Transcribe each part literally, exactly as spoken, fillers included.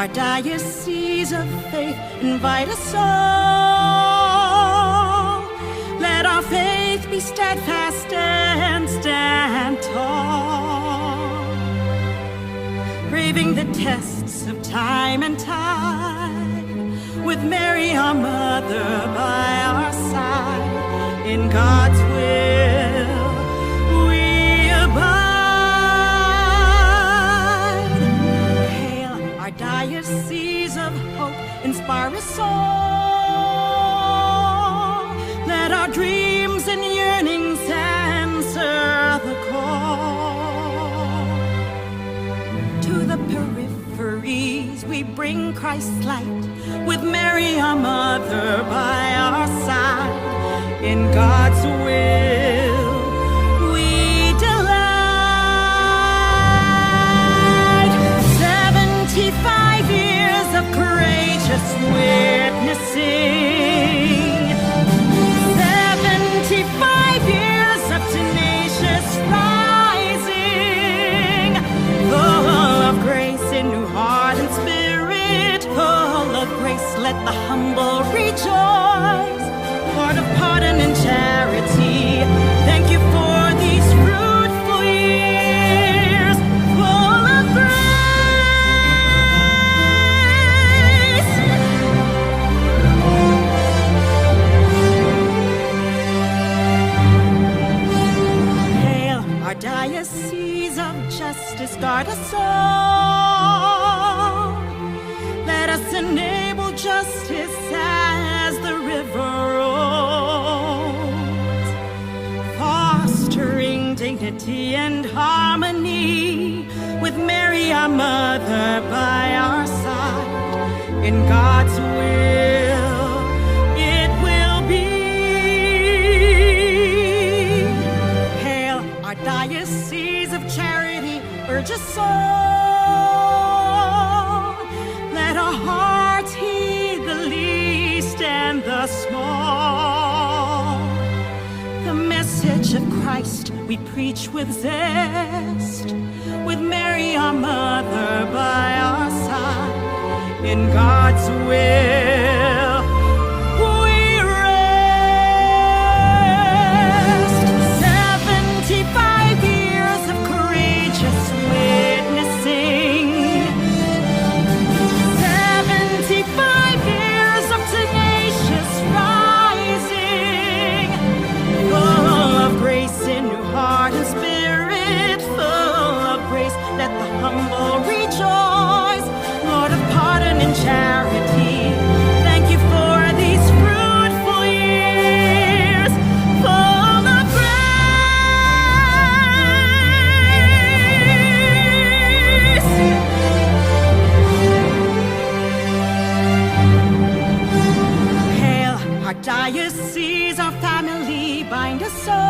Our diocese of faith, invite us all. Let our faith be steadfast and stand tall. Braving the tests of time and tide, with Mary our mother by our side, in God's will we abide. Hail our diocese of hope, inspire us all. Let our dreams and yearnings answer the call. To the peripheries we bring Christ's light, with Mary our mother by our side. In God's will we delight. Seventy-five years of courageous witnessing, seventy-five years of tenacious rising, full of grace in new heart and spirit, full of grace, let the humble rejoice. Lord of pardon and charity, thank you for these fruitful years, full of grace. Hail our diocese of justice, guard us all. Let us enable justice as the river rolls, fostering dignity and harmony, with Mary our mother by our side. In God's will it will be. Hail our diocese of charity, urge us all. Let our hearts heed the least and the small. The message of Christ we preach with zest, with Mary our mother by our side. In God's will we rest. Seventy-five years of courageous witnessing, seventy-five years of tenacious rising, full of grace in new heart and spirit, full of grace, let the humble rejoice. Lord of pardon and charity, thank you for these fruitful years, full of grace. Hail our diocese, our family, bind us all.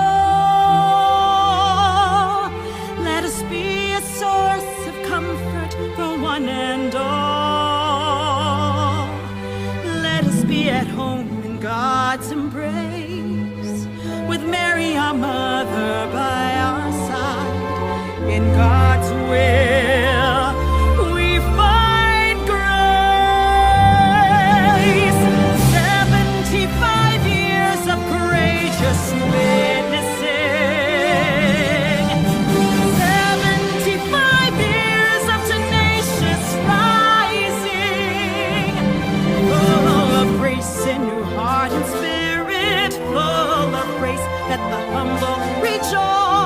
Let us be a source of comfort for one and all. Let us be at home in God's embrace, with Mary our mother by our side. In God's will we find grace. Seventy-five years of courageous witnessing, seventy-five years of tenacious rising, full of grace in new heart and spirit, full of grace, let the humble rejoice.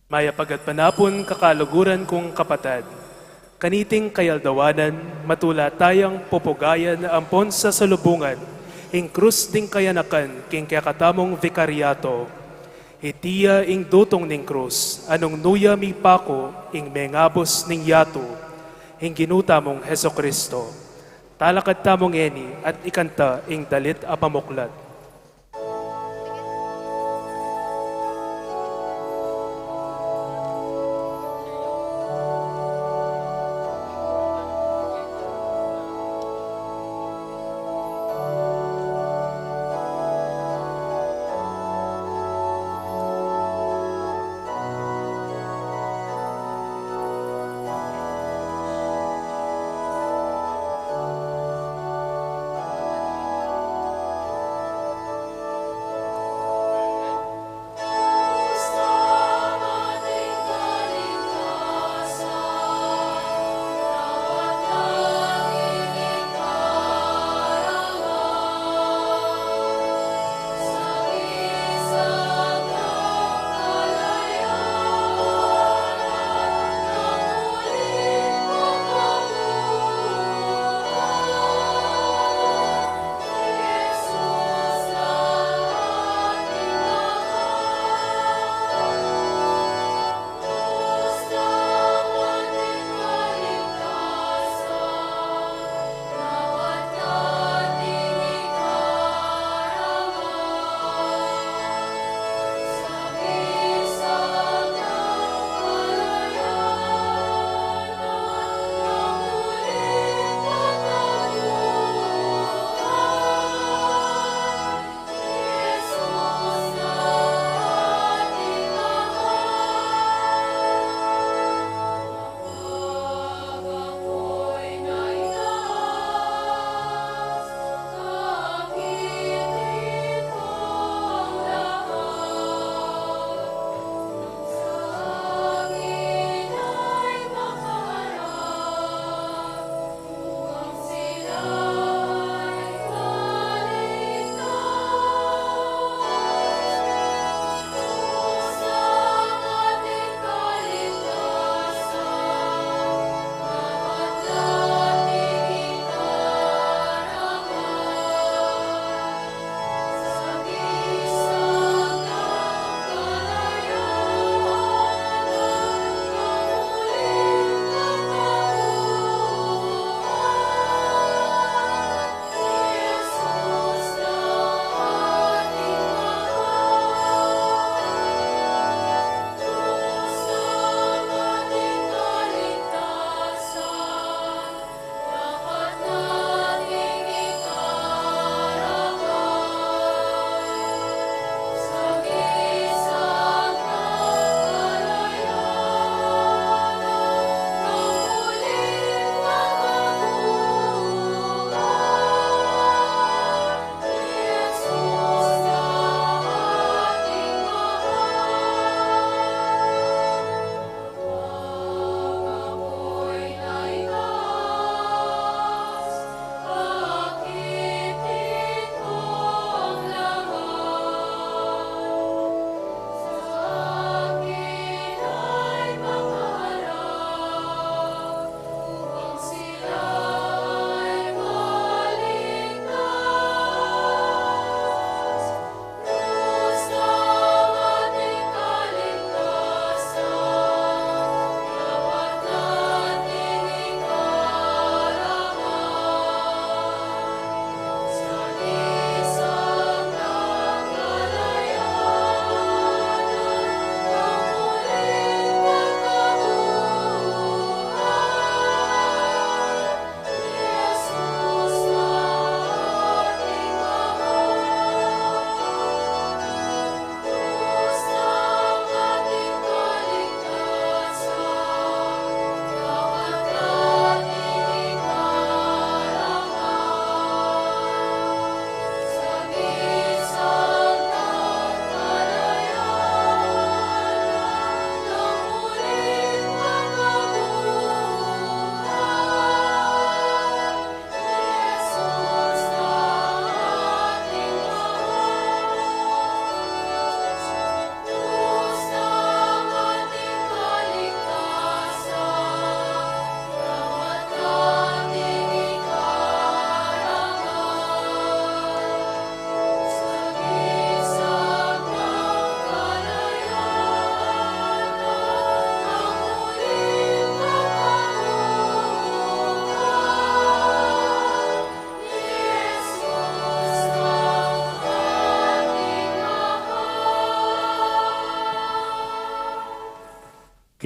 Mayap a gatpanapun, kakaluguran kung kapatad. Kaniting kayaldawanan, matula tayang pupugayan ampon sasalubungan ing krus ding kayanakan king kekatamung vikaryato. Iti ya ing dutung ning krus, a nung nu ya mipaku ing mengabus ning yatu, ing Ginu tamung Jesucristo. Talakad tamu ngeni at ikanta ing dalit a pamuklat.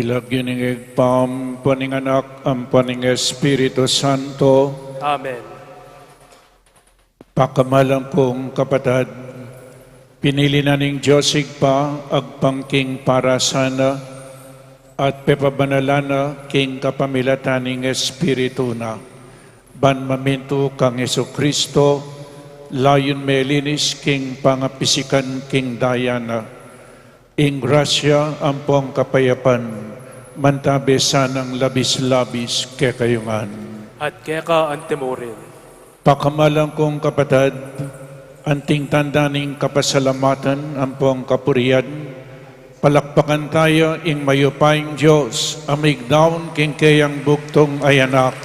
King lagyu ning Ibpa, ampo ning Anak, ampo ning Espiritu Santo. Amen. Pakamalan kung kapatad, pinili na ning Dios Ibpa agpang king parasana at pepabanalan na king kapamilatan ning Espiritu na, ban mamintu kang Jesucristo, layun melinis king pangapisikan king daya na. Ing grasya ampong kapayapan mantabe sanang labis-labis kekayu ngan. At keka antimurin. Pakamalan kung kapatad, anting tanda ning kapasalamatan ampong kapurian, palakpakan taya ing mayupayang Dios a migdaun king keyang bugtung a Anak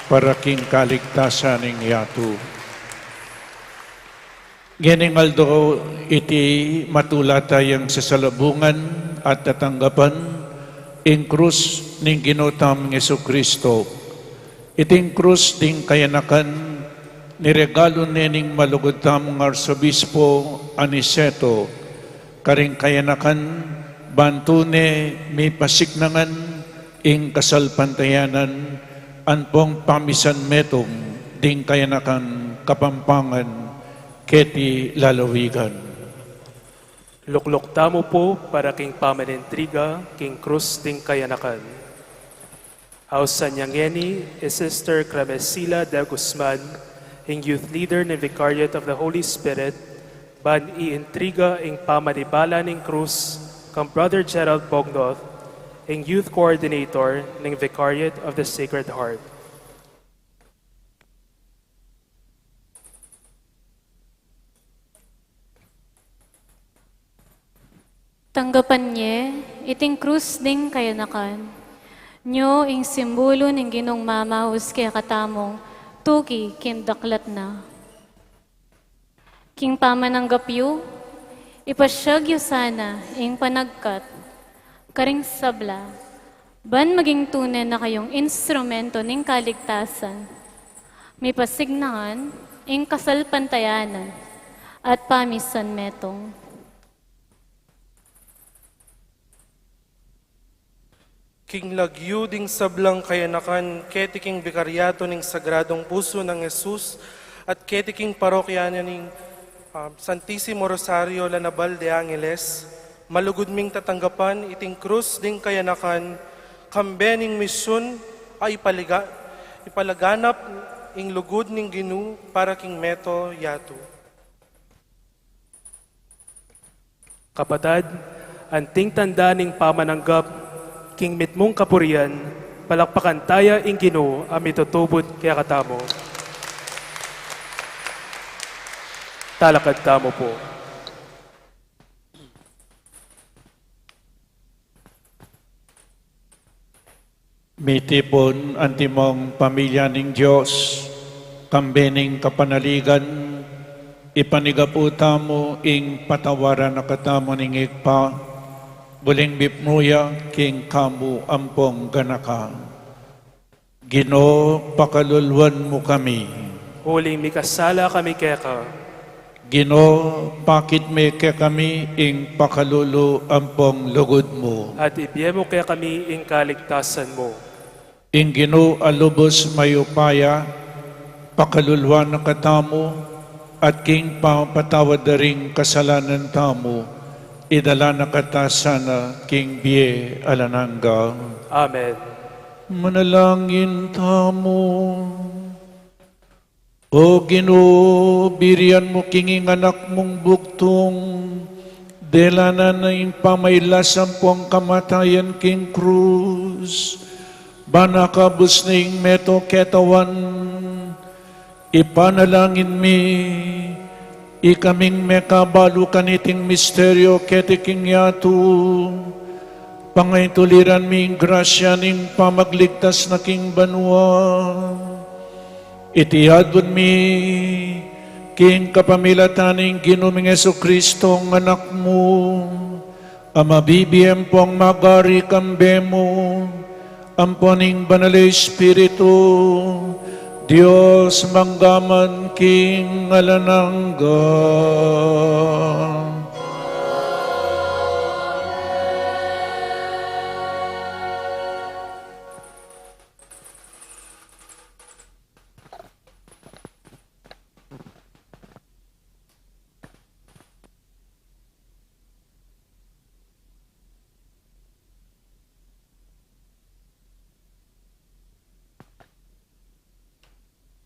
para king kaligtasan ning yatu. Ngening aldo iti matula tayang sasalubungan at tatanggapan ing krus ning Ginu tamung Jesucristo. Iting krus ding kayanakan, niregalu ne ning malugud tamung Arsobispo Aniceto, karing kayanakan ban tune mipasiknangan ing kasalpantayanan ampong pamisan metung ding kayanakan Kapampangan keti lalawigan. Lukluk tamu pu para king pamanintriga king krus ding kayanakan. Ausan ya ngeni i Sister Clemesila de Guzman, ing youth leader ning Vicariate of the Holy Spirit, ban iintriga ing pamanibala ning krus kang Brother Gerald Bognoth, ing youth coordinator ning Vicariate of the Sacred Heart. Tanggapan ye iting krus ding kayanakan, nyo ing simbulu ning Ginung mamaus kekatamu tuki king daklat na. King pamananggap yu, ipasyag yu sana ing panagkat karing sabla, ban maging tune na kayung instrumento ning kaligtasan, mipasignakan ing kasalpantayanan at pamisan metung. King lagyu ding sablang kayanakan keti king Bikaryatu ning Sagradong Pusu nang Jesus at keti king parokya na ning, ah, Santisimo Rosario La Naval de Angeles, malugud ming tatanggapan iting krus ding kayanakan, kambe ning misyun a ipaliga-, ipalaganap ing lugud ning Ginu para king meto yatu. Kapatad, anting tanda ning pamananggap king mitmung kapurian, palakpakan taya ing Ginu a mitutubud kekatamu. Talakad tamu pu. Mitipun antimong pamilya ning Dios, kambe ning kapanaligan, ipanigapu tamu ing patawaran na katamu ning Ibpa, uling mipnu ya king kamu ampong ganaka. Ginu, pakaluluan mu kami. Uling mikasala kami keka. Ginu, pakit me kekami ing pakalulu ampong lugud mu. At ibie mu kekami ing kaligtasan mu. Ing Ginu a lubus mayupaya, pakaluluan na katamu, at king pamapatawad da ring kasalanan tamu, idala na kata sana king bie alang angga. Amen. Manalangin tamu. O Ginu, birian mu king ing Anak mung bugtung, delanan na ing pamailas ampong kamatayan king krus, ban akabus na ing meto ketawan, ipanalangin mi, ikaming mekabalu kaniting misteryo keti king yatu, pangaituliran mi ing grasya ning pamagligtas na king banua. Iti adwan mi king kapamilatan ning Ginu ming Jesucristo, ing Anak mu, a mabibie ampong magari kambe mu, ampo ning Banal a Espiritu, Dios mangga man king alang angga.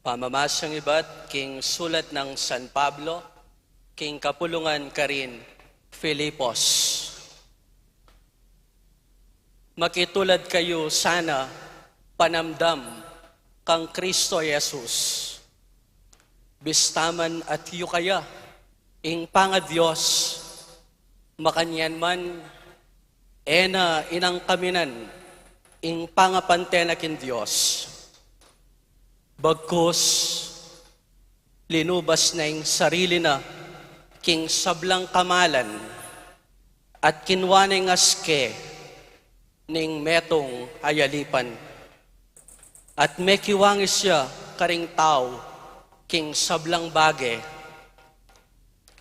Pamamasang ibat king sulat nang San Pablo king kapulungan karin Filipos. Makitulad kayu sana panamdam kang Kristo Jesus. Bista man atyu kaya ing pangaDios, makanyan man e na inangkaminan ing pangapante na king Dios. Bagkus, linubas na ing sarili na king sablang kamalan at kinua na ing aske ning metung a yalipan. At mekiwangis ya karing tau king sablang bage.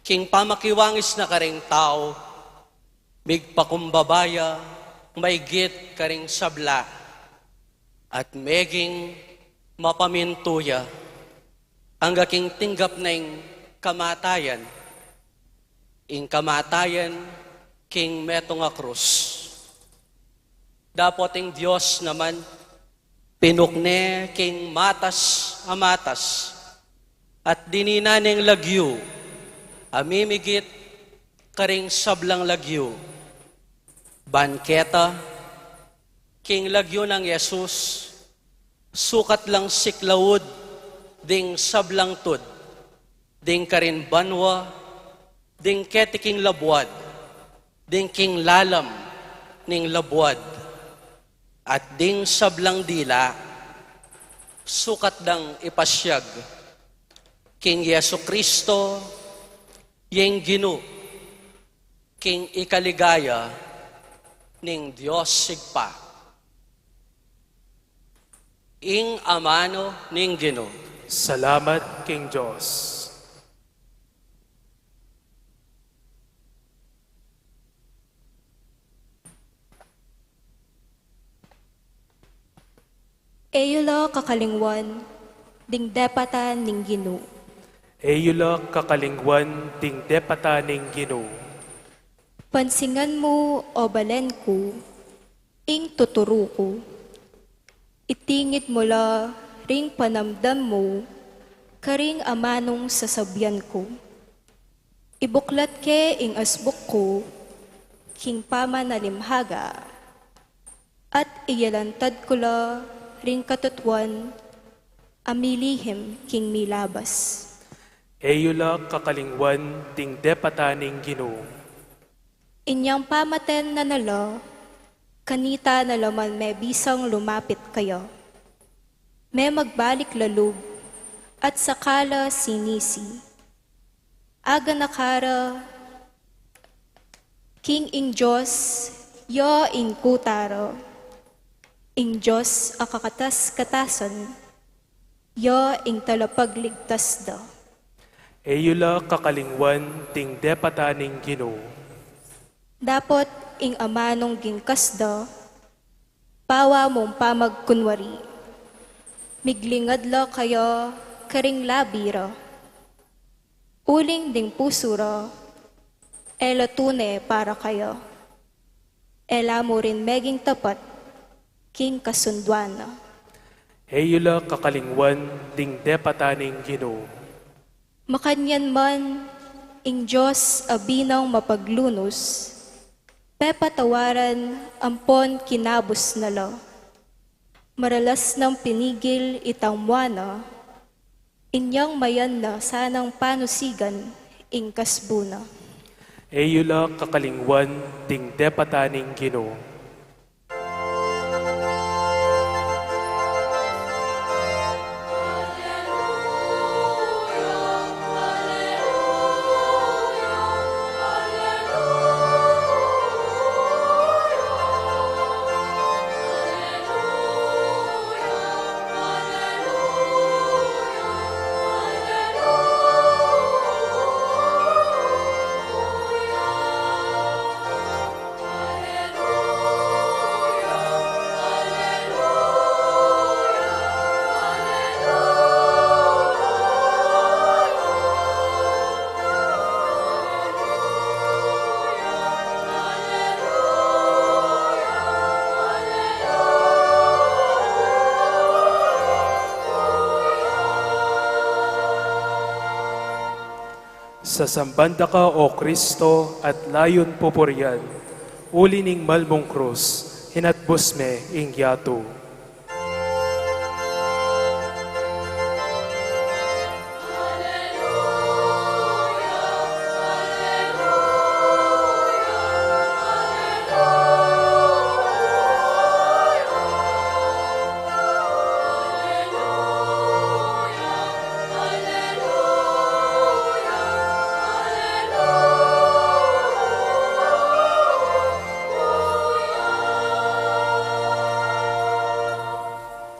King pamakiwangis na karing tau, migpakumbaba ya maigit karing sabla at meging mapamintu ya angga king tinggap na ing kamatayan, ing kamatayan king metung a krus. Dapot ing Dios naman, pinukne king matas a matas, at dininan neng lagyu a mimigit karing sablang lagyu. Ban keta, king lagyu nang Jesus, sukat lang siklaud ding sablang tud, ding karin banua, ding keti king labuad, ding king lalam ning labuad, at ding sablang dila, sukat dang ipasiag king Jesu Kristo, ing Ginu, king ikaligaya ning Dios Ibpa. Ing amanu ning Ginu. Salamat king Dios. E yu la kakalingwan ding depatan ning Ginu. E yu la kakalingwan ding depatan ning Ginu. Pansingan mu, o balen ku, ing tuturu ku. Itingid mu la ring panamdam mu karing amanung sasabian ku. Ibuklat ke ing asbuk ku king pamanalimhaga, at iyalantad ku la ring katutuan a milihim king milabas. E yu la kakalingwan ding depatan ning Ginu. Inyang pamaten na na la, kanita na la man mebisang lumapit kaya. Memagbalik la lub at saka la sinisi. Aganaka ra king ing Dios ya ing kuta ra, ing Dios a kakatas-katasan ya ing talapagligtas da. E yu la kakalingwan ding depatan ning Ginu. Dapot ing amanung gingkas da, bawa mung pamagkunwari. Miglingad la kaya karing labi ra, uling ding pusu ra e la tune para kaya. E la mu rin meging tapat king kasunduan na. E yu la kakalingwan ding depatan ning Ginu. Makanyan man, ing Dios a binang mapaglunus, pepatawaran ampon kinabus na la. Maralas nang pinigil itang mua na, inyang mayan na sanang panusigan ing kasbu na. E yu la kakalingwan ding depatan ning Ginu. Sasamban da ka, O Kristo, at layun pupurian, uli ning mal mung krus, hinatbus me ing yatu.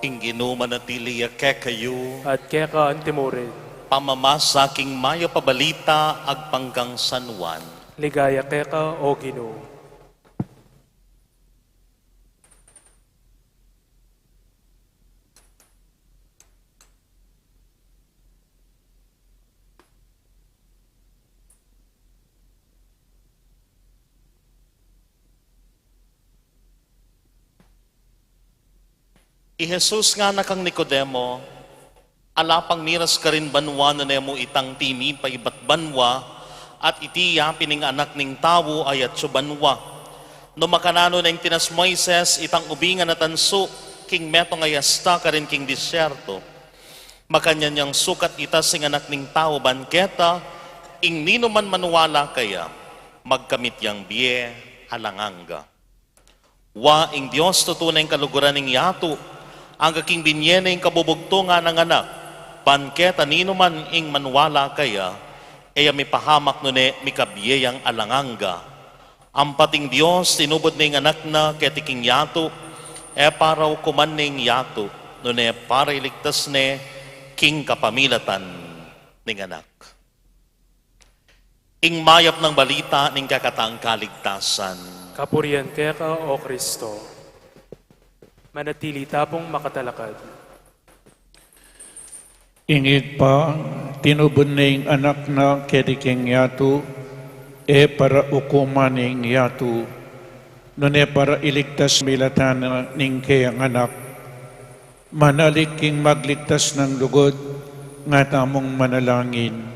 Ing Ginu manatili ya kekayu. At keka antimurin. Pamamasa king mayap a balita agpang kang San Juan. Ligaya keka, O Ginu. I Jesus ngana kang Nicodemo, ala pang miras karin banua nune mu itang tinipa ibat banua, at iti ya pin ing Anak ning Tau a atsu banua. No makananu neng tinas Moises itang ubing a natansu king metung a yasta karin king disyerto, makanyan yang sukat itas ing Anak ning Tau ban keta ing ninuman maniwala kaya magkamit yang bie alang angga. Wa ing Dios tutu neng kaluguran ning yatu, angga king binye ne ing kabubugtungan nang Anak, ban keta ninuman ing maniwala kaya, e ya mipahamak nune mikabie yang alang angga. Ampat ing Dios tinubud ne ing Anak na keti king yatu, e para ukuman ne ing yatu, nune para iligtas ne king kapamilatan ning Anak. Ing mayap nang balita ning kekatang kaligtasan. Kapurian keka, O Kristo. Manatili ta pung makatalakad. Ing Ibpa tinubud ne ing Anak na keti king yatu, e para ukuman ne ing yatu, nune para iligtas kapamilatan ning keyang Anak. Manalik king magligtas nang lugud, nga tamung manalangin.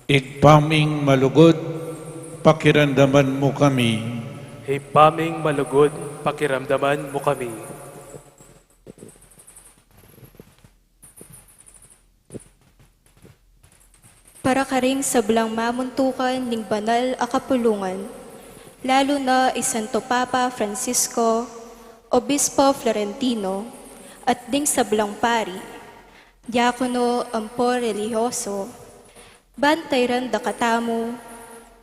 Ibpa ming malugud, pakiramdaman mu kami. Ibpa ming malugud, pakiramdaman mu kami. Para karing sablang mamuntukan ning banal a kapulungan, lalu na i Santo Papa Francisco, Obispo Florentino, at ding sablang pari, diakono ampon relihiyoso, ban tairan da katamu,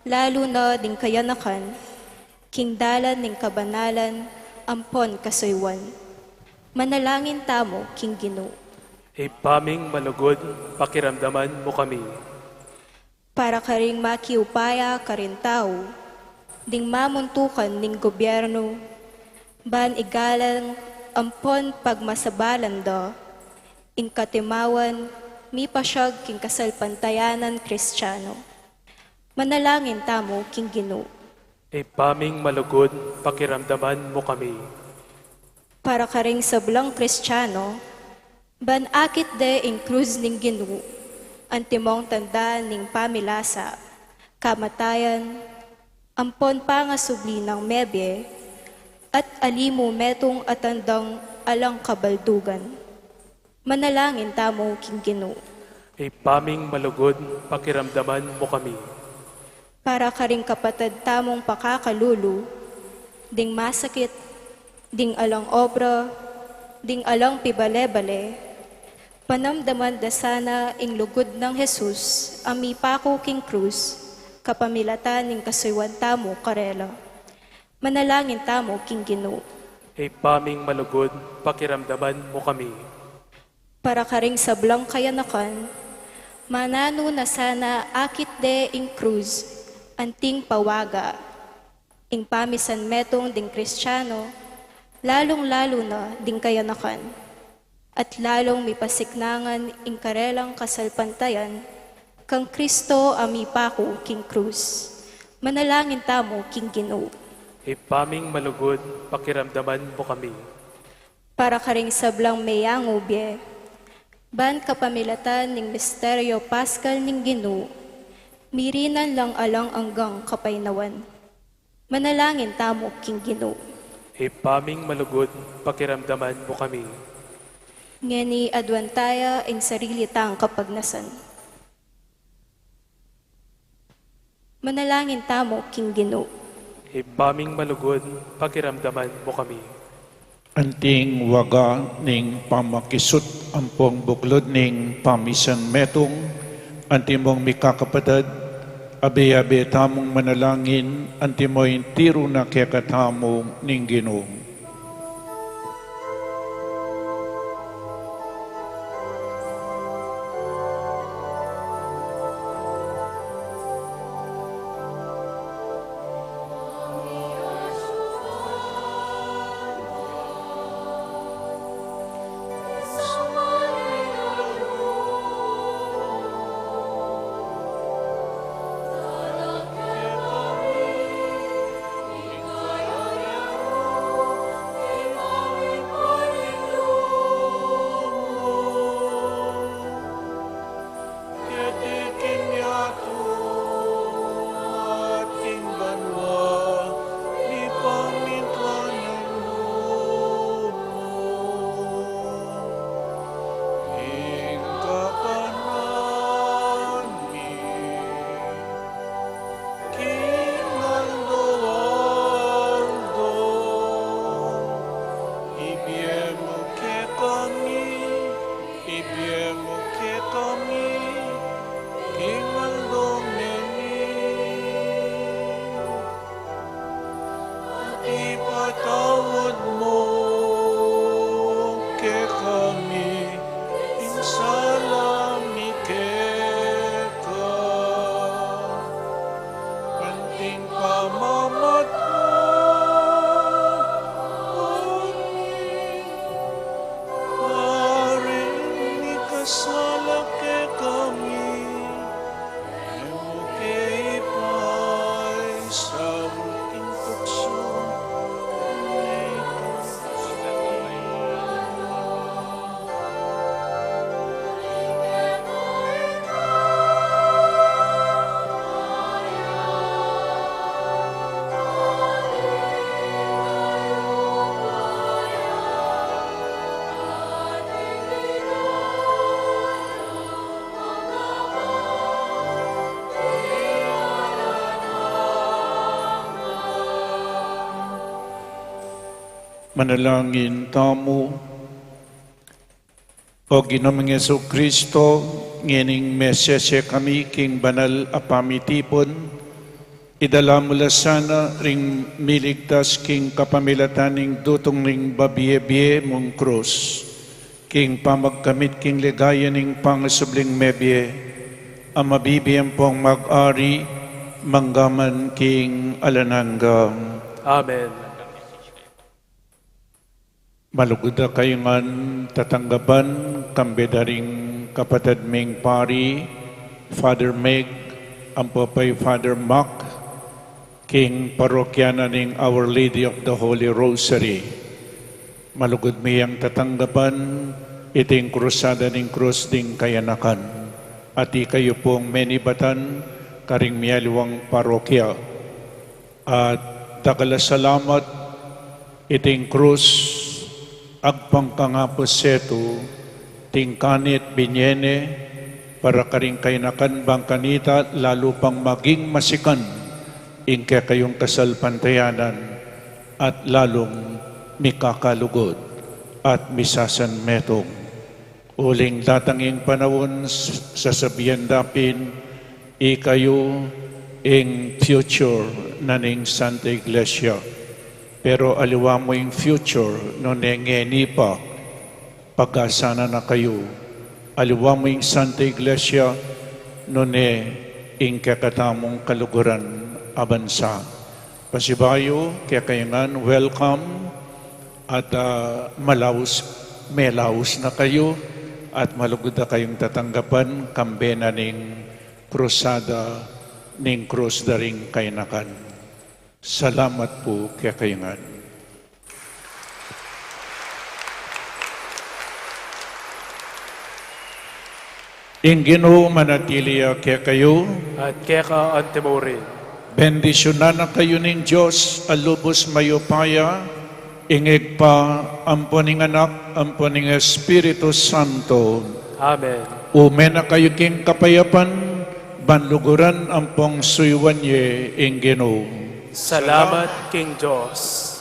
lalu na ding kayanakan, king dalan ning kabanalan ampon kasuyuan. Manalangin tamu king Ginu. Ibpa ming malugud, pakiramdaman mu kami. Para karing makiupaya karing tau, ding mamuntukan ning gobyerno, ban igalang ampon pagmasabalan da ing katimawan mipasyag king kasalpantayanan Kristiano. Manalangin tamu king Ginu. Ibpa ming malugud, pakiramdaman mu kami. Para karing sablang Kristiano, ban akit de ing krus ning Ginu, antimong tanda ning pamilasa, kamatayan, ampon pangasubli nang mebie, at ali mu metung a tandang alang kabaldugan. Manalangin tamu king Ginu. Ibpa ming malugud, pakiramdaman mu kami. Para karing kapatad tamung pakakalulu, ding masakit, ding alang obra, ding alang pibale-bale, panamdaman da sana ing lugud nang Jesus a mipaku king krus, kapamilatan ning kasuyuan tamu karela. Manalangin tamu king Ginu. Ibpa ming malugud, pakiramdaman mu kami. Para karing sablang kayanakan, mananu na sana akit de ing krus, anting pawaga ing pamisanmetung ding Kristiano, lalung-lalu na ding kayanakan. At lalung mipasiknangan ing karelang kasalpantayan kang Kristo a mipaku king krus. Manalangin tamu king Ginu. Ibpa ming malugud, pakiramdaman mu kami. Para karing sablang meyangu bie, ban kapamilatan ning misteryo paskal ning Ginu, mirinan lang alang anggang kapaynawan. Manalangin tamu king Ginu. Ibpa ming malugud, pakiramdaman mu kami. Ngeni aduan taya ing sarili tang kapagnasan. Manalangin tamu king Ginu. Ibpa ming malugud, pakiramdaman mu kami. Anting waga ning pamakisut ampong buklud ning pamisan metung, antimong mikakapatad, abe-abe tamung manalangin, antimo ing tiru na kekatamu ning Ginu. Keti king yatu at king banua, ipamintuan mu ing kakanan mi king aldo-aldo. Ibie mu kekami, ibie mu kekami king aldo ngeni. At ipatawad mu kekami ing sala mi keka, anting pamamatawad mi karing mikasala kekami, e mu ke ipaisaul king tuksu, nune ing tuksu. Manalangin tamu. O Ginu ming Jesucristo, ngening mesese kami king banal a pamitipun, idala mu la sana ring miligtas king kapamilatan ning dutung ning mabie-bie mung krus, king pamagkamit king ligaya ning pangasubling mebie, a mabibie ampong mag-ari mangga man king alang angga. Amen. Malugud da kayu ngan tatanggapan, kambe da ring kapatad ming pari, Father Meg, ampo pa i Father Mark, king parokya na ning Our Lady of the Holy Rosary. Malugud mi yang tatanggapan iting krusada ning krus ding kayanakan. At ikayu pung menibatan karing mialiwang parokya. At dakal a salamat, iting krus agpang kang Apu Setu, tingkani at binye ne para karing kayanakan bang kanita lalu pang maging masikan ing kekayung kasalpantayanan at lalung mikakalugud at misasanmetung. Uling datang ing panaun, s-, sasabian da pin, ikayu ing future na ning Santa Iglesia. Pero aliwa mu ing future, nune ngeni pa, pag-asa na na kayu. Aliwa mu ing Santa Iglesia, nune ing kekatamung kaluguran a bansa. Pasibayu, kekayu ngan, welcome. At, ah, malaus, melaus na kayu, at malugud da kayung tatanggapan, kambe na ning krusada, ning krus da ring kayanakan. Salamat pu kekayu ngan. Ing Ginu manatili ya kekayu. At keka antimurin. Bendisyunan na kayu ning Dios a lubus mayupaya, ing Ibpa, ampon ing Anak, ampon ing Espiritu Santo. Amen. Ume na kayu king kapayapan, ban luguran ampong suyuan ye ing Ginu. Salamat king Dios.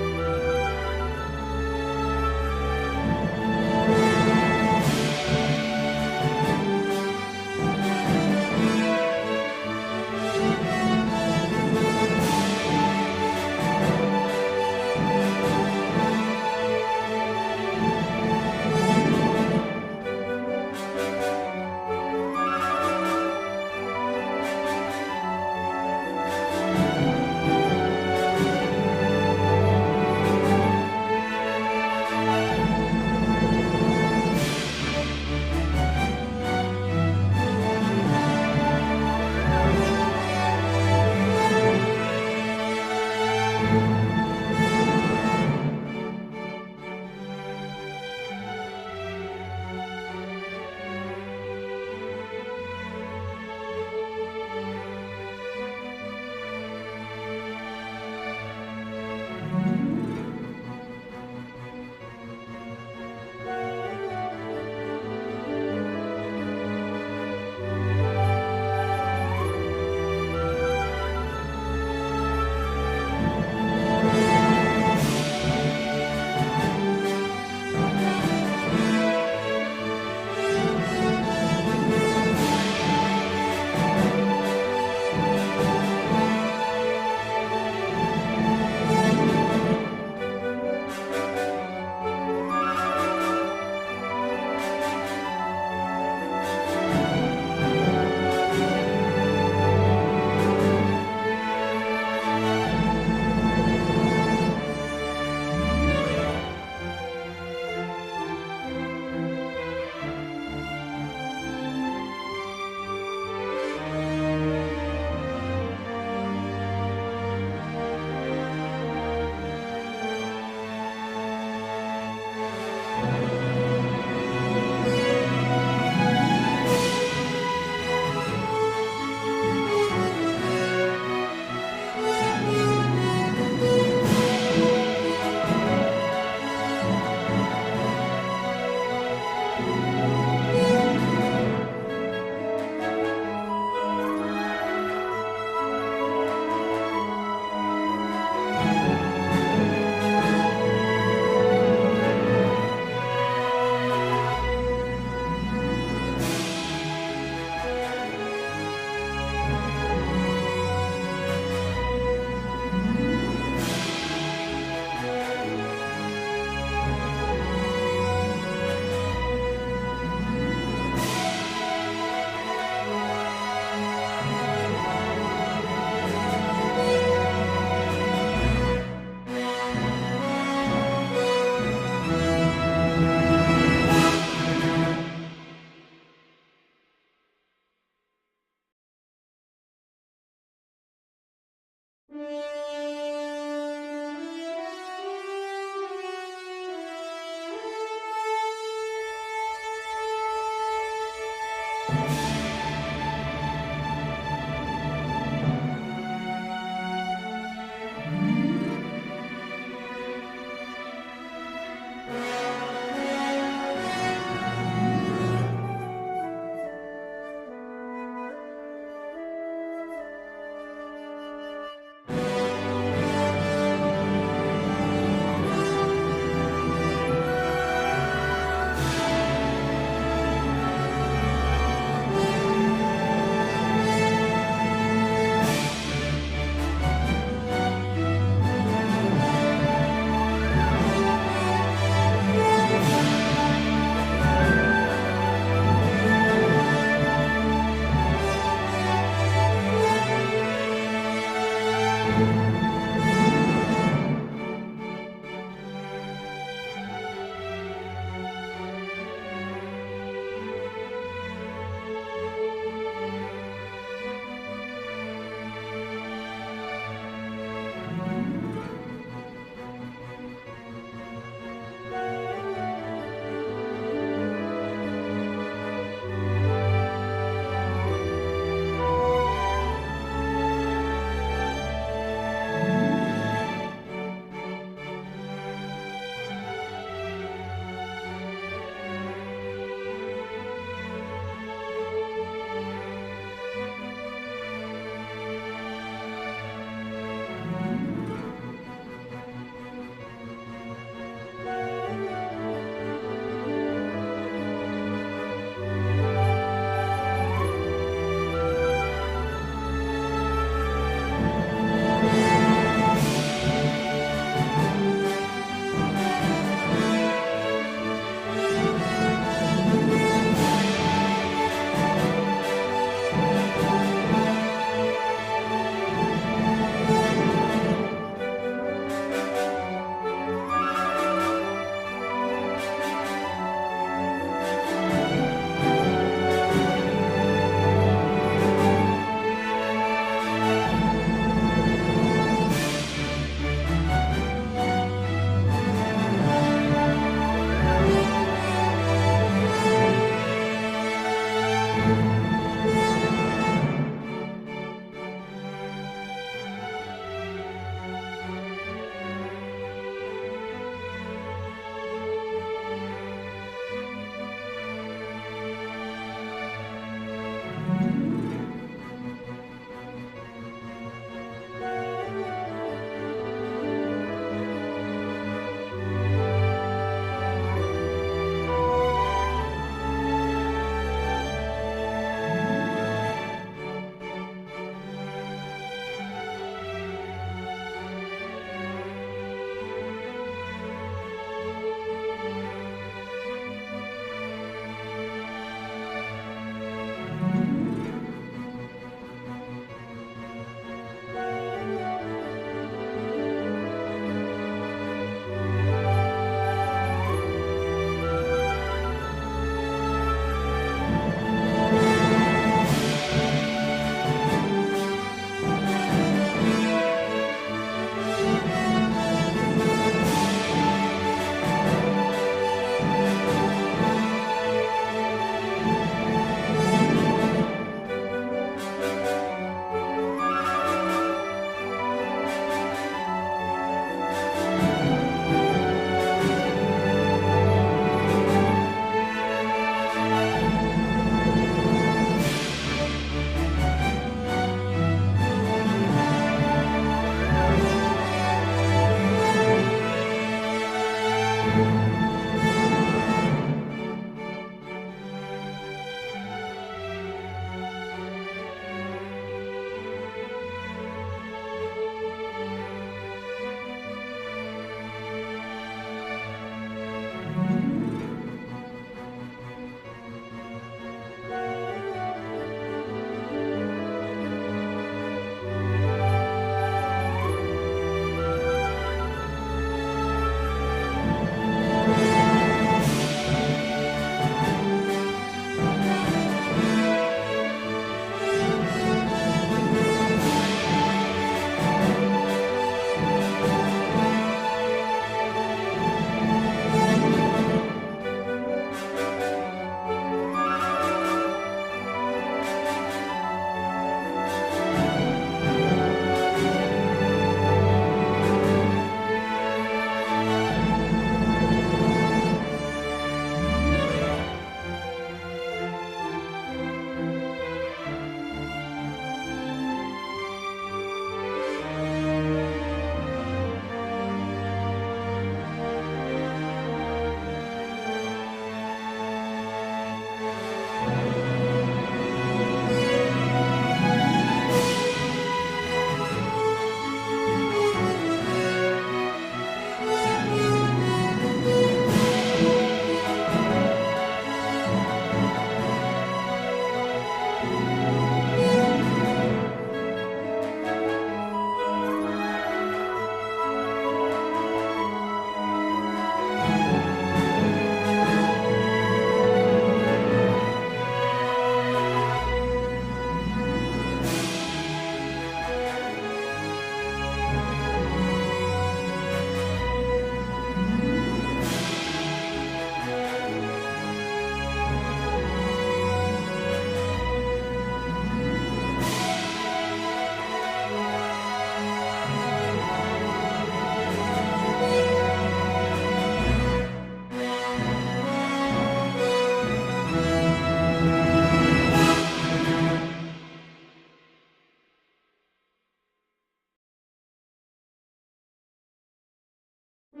To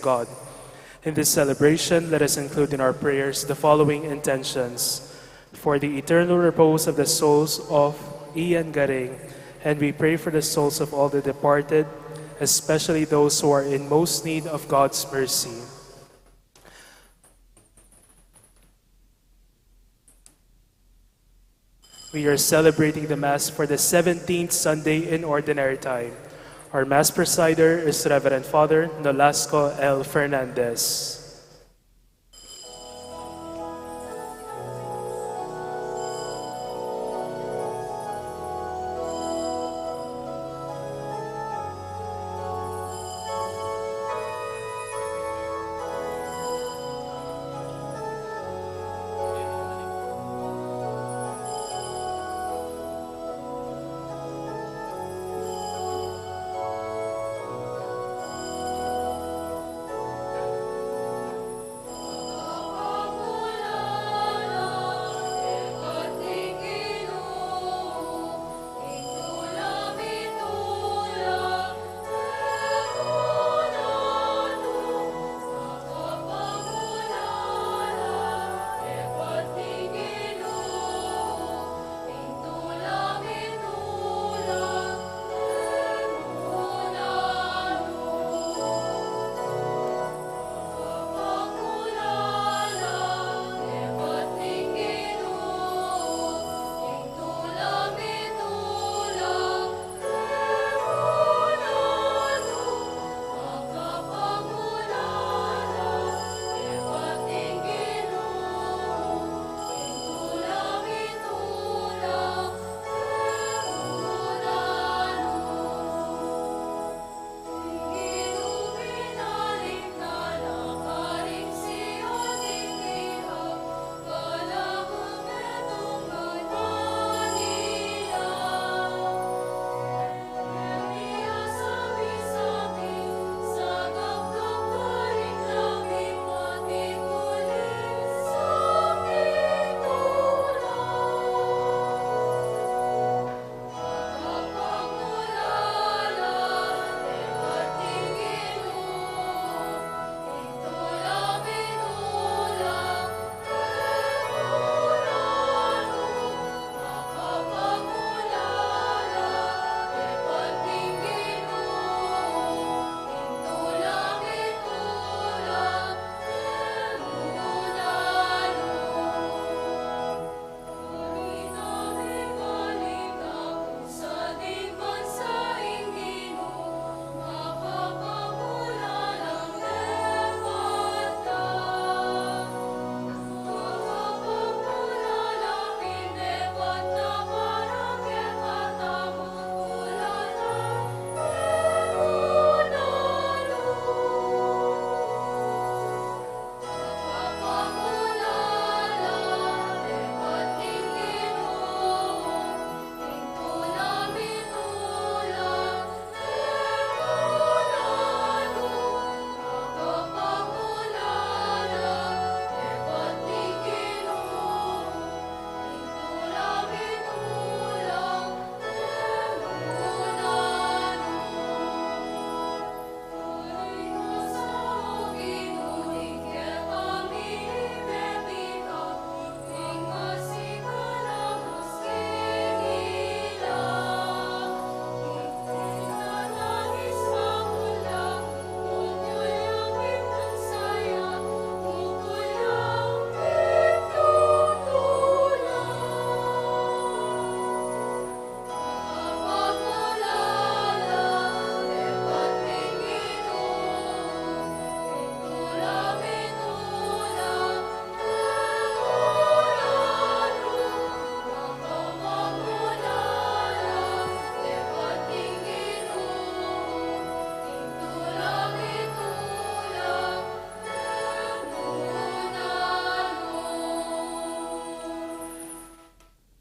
God. In this celebration, let us include in our prayers the following intentions: for the eternal repose of the souls of Ian Garing, and we pray for the souls of all the departed, especially those who are in most need of God's mercy. We are celebrating the Mass for the seventeenth Sunday in Ordinary Time. Our Mass presider is Reverend Father Nolasco L. Fernandez.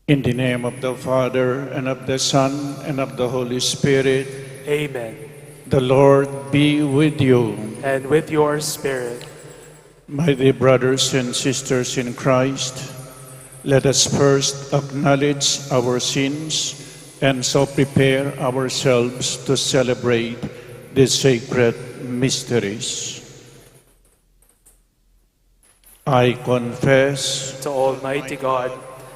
In the name of the Father, and of the Son, and of the Holy Spirit. Amen. The Lord be with you. And with your spirit. My dear brothers and sisters in Christ, let us first acknowledge our sins and so prepare ourselves to celebrate these sacred mysteries. I confess to Almighty God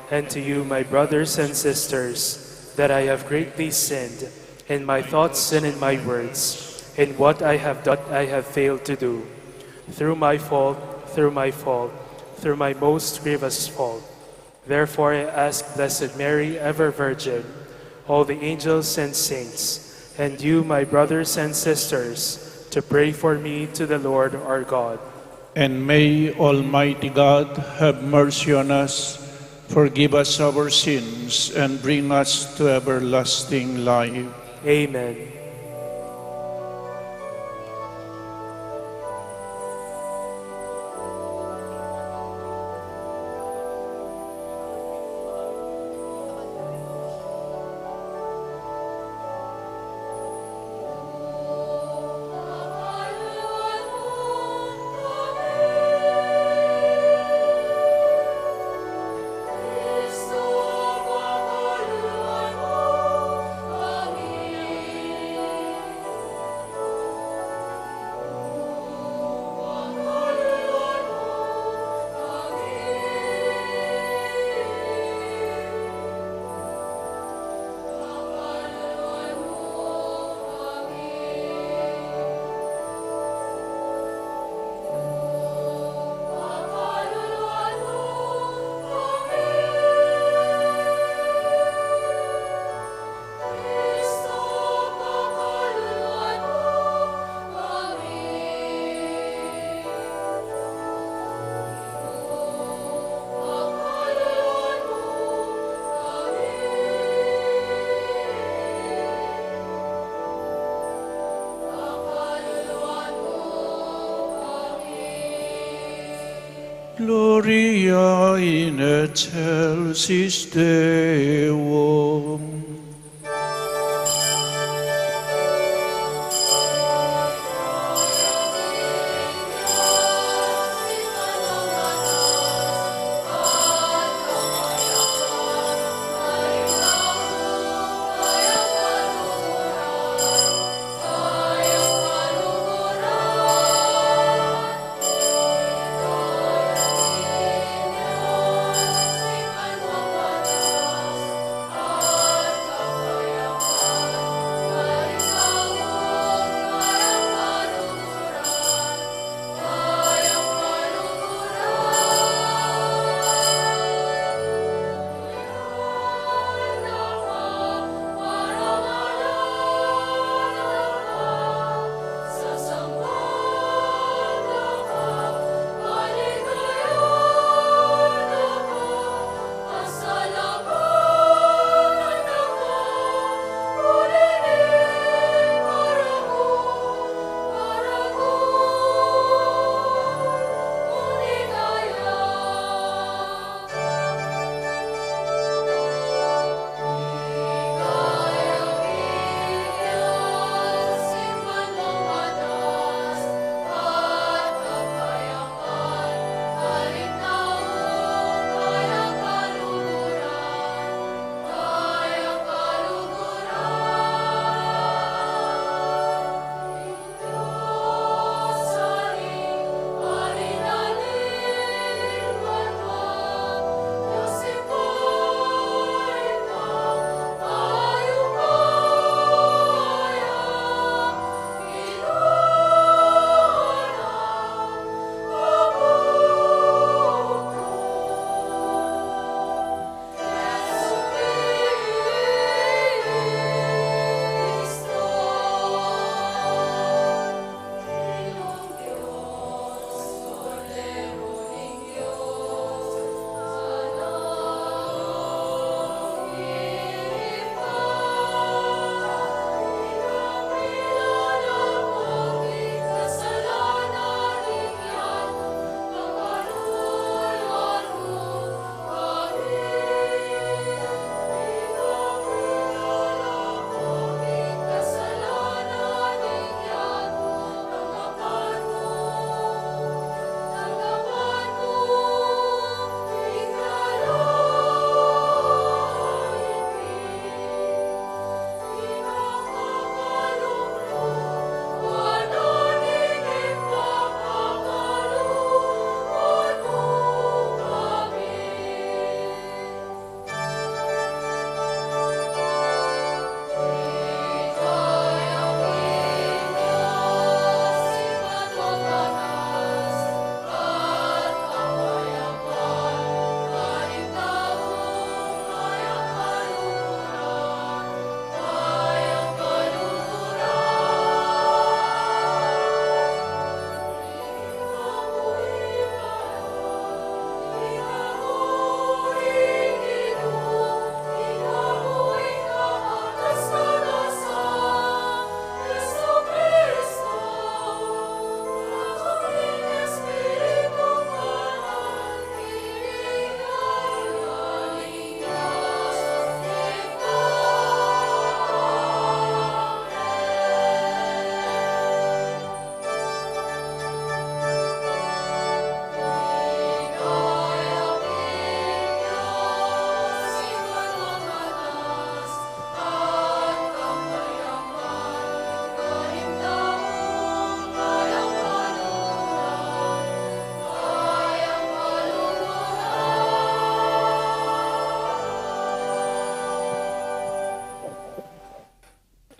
and to you, my brothers and sisters, that I have greatly sinned in my thoughts and in my words, in what I have done, I have failed to do, through my fault, through my fault, through my most grievous fault. Therefore, I ask Blessed Mary, ever Virgin, all the angels and saints, and you, my brothers and sisters, to pray for me to the Lord our God. And may Almighty God have mercy on us, forgive us our sins, and bring us to everlasting life. Amen. Gloria in excelsis Deo.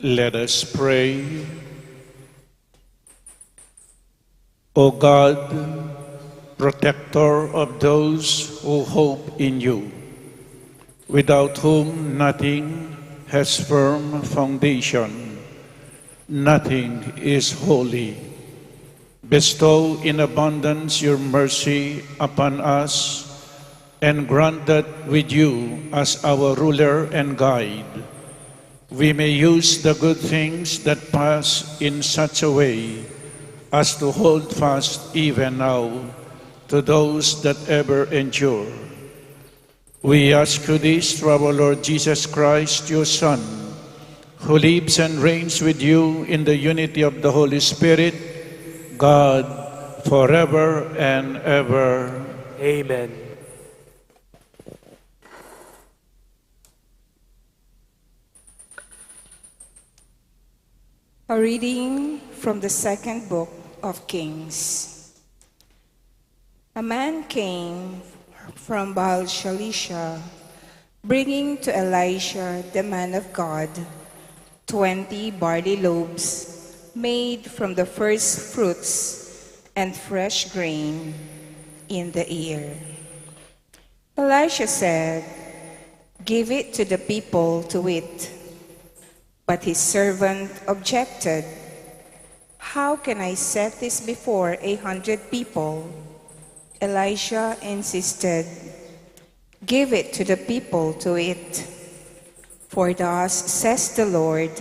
Let us pray. O God, protector of those who hope in you, without whom nothing has firm foundation, nothing is holy, bestow in abundance your mercy upon us, and grant that with you as our ruler and guide, we may use the good things that pass in such a way as to hold fast even now to those that ever endure. We ask you this through our Lord Jesus Christ, your Son, who lives and reigns with you in the unity of the Holy Spirit, God, forever and ever. Amen. A reading from the second book of Kings. A man came from Baal Shalisha, bringing to Elisha, the man of God, twenty barley loaves made from the first fruits and fresh grain in the ear. Elisha said, "Give it to the people to eat." But his servant objected. "How can I set this before a hundred people?" Elisha insisted, "Give it to the people to eat. For thus says the Lord,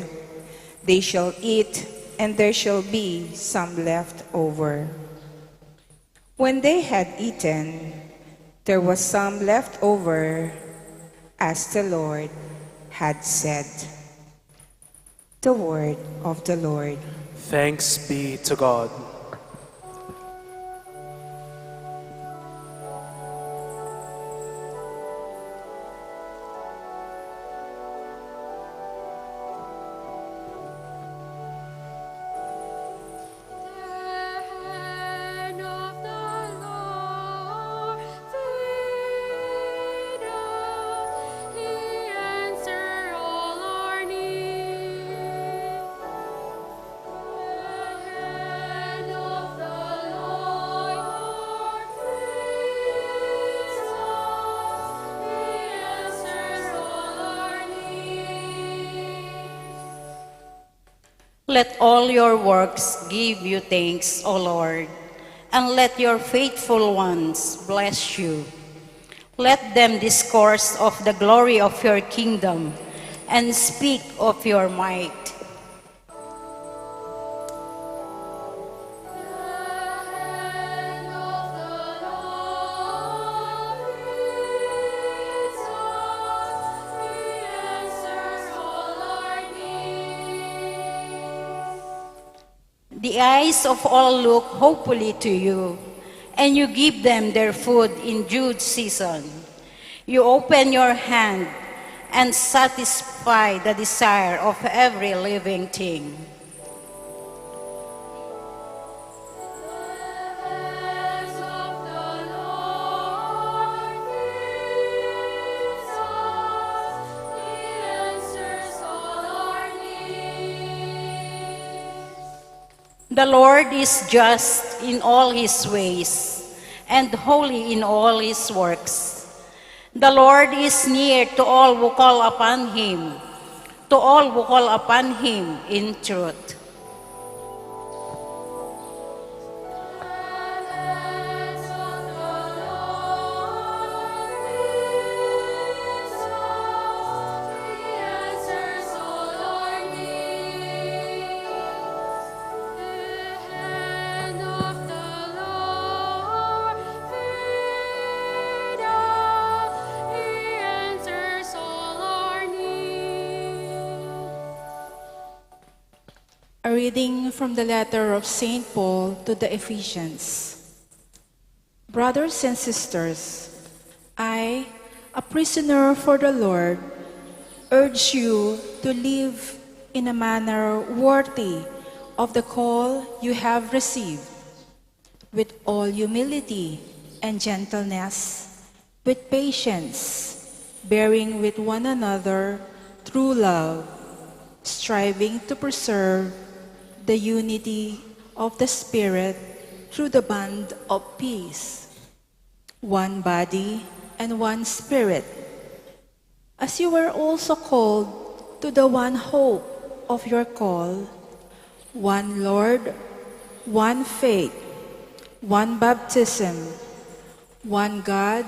'They shall eat, and there shall be some left over.'" When they had eaten, there was some left over, as the Lord had said. The word of the Lord. Thanks be to God. Let all your works give you thanks, O Lord, and let your faithful ones bless you. Let them discourse of the glory of your kingdom and speak of your might. The eyes of all look hopefully to you, and you give them their food in due season. You open your hand and satisfy the desire of every living thing. The Lord is just in all his ways and holy in all his works. The Lord is near to all who call upon him, to all who call upon him in truth. A reading from the letter of Saint Paul to the Ephesians. Brothers and sisters, I, a prisoner for the Lord, urge you to live in a manner worthy of the call you have received, with all humility and gentleness, with patience, bearing with one another through love. striving to preserve the unity of the Spirit through the bond of peace. One body and one Spirit, as you were also called to the one hope of your call, one Lord, one faith, one baptism, one God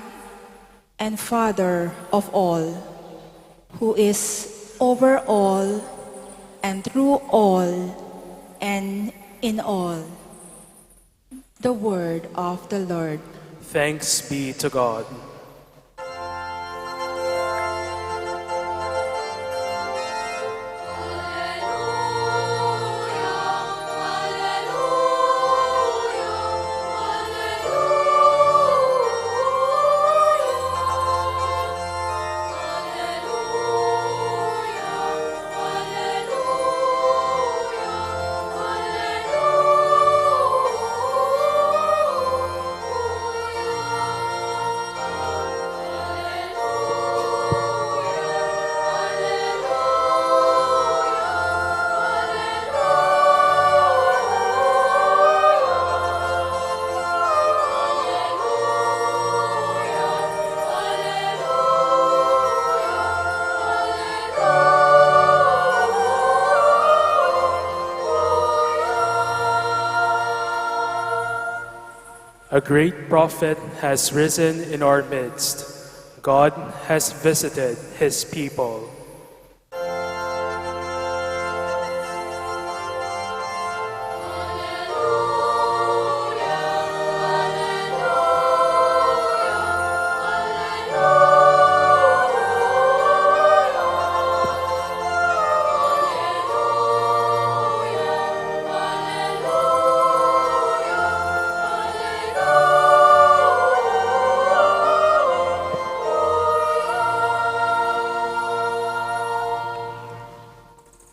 and Father of all, who is over all and through all and in all. The word of the Lord. Thanks be to God. A great prophet has risen in our midst. God has visited his people.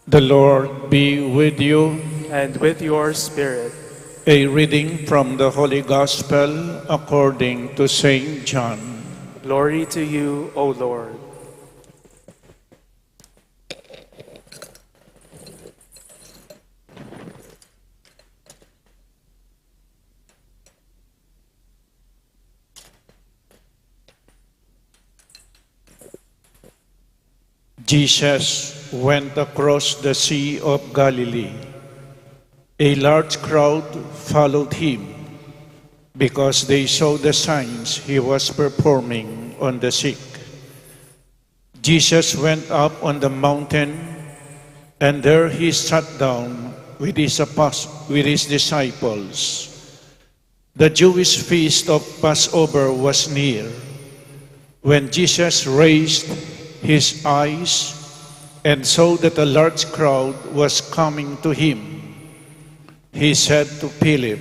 The Lord be with you. And with your spirit. A reading from the Holy Gospel according to Saint John. Glory to you, O Lord. Jesus went across the Sea of Galilee. A large crowd followed him because they saw the signs he was performing on the sick. Jesus went up on the mountain, and there he sat down with his apos-, with his disciples. The Jewish feast of Passover was near. When Jesus raised his eyes and saw that a large crowd was coming to him, he said to Philip,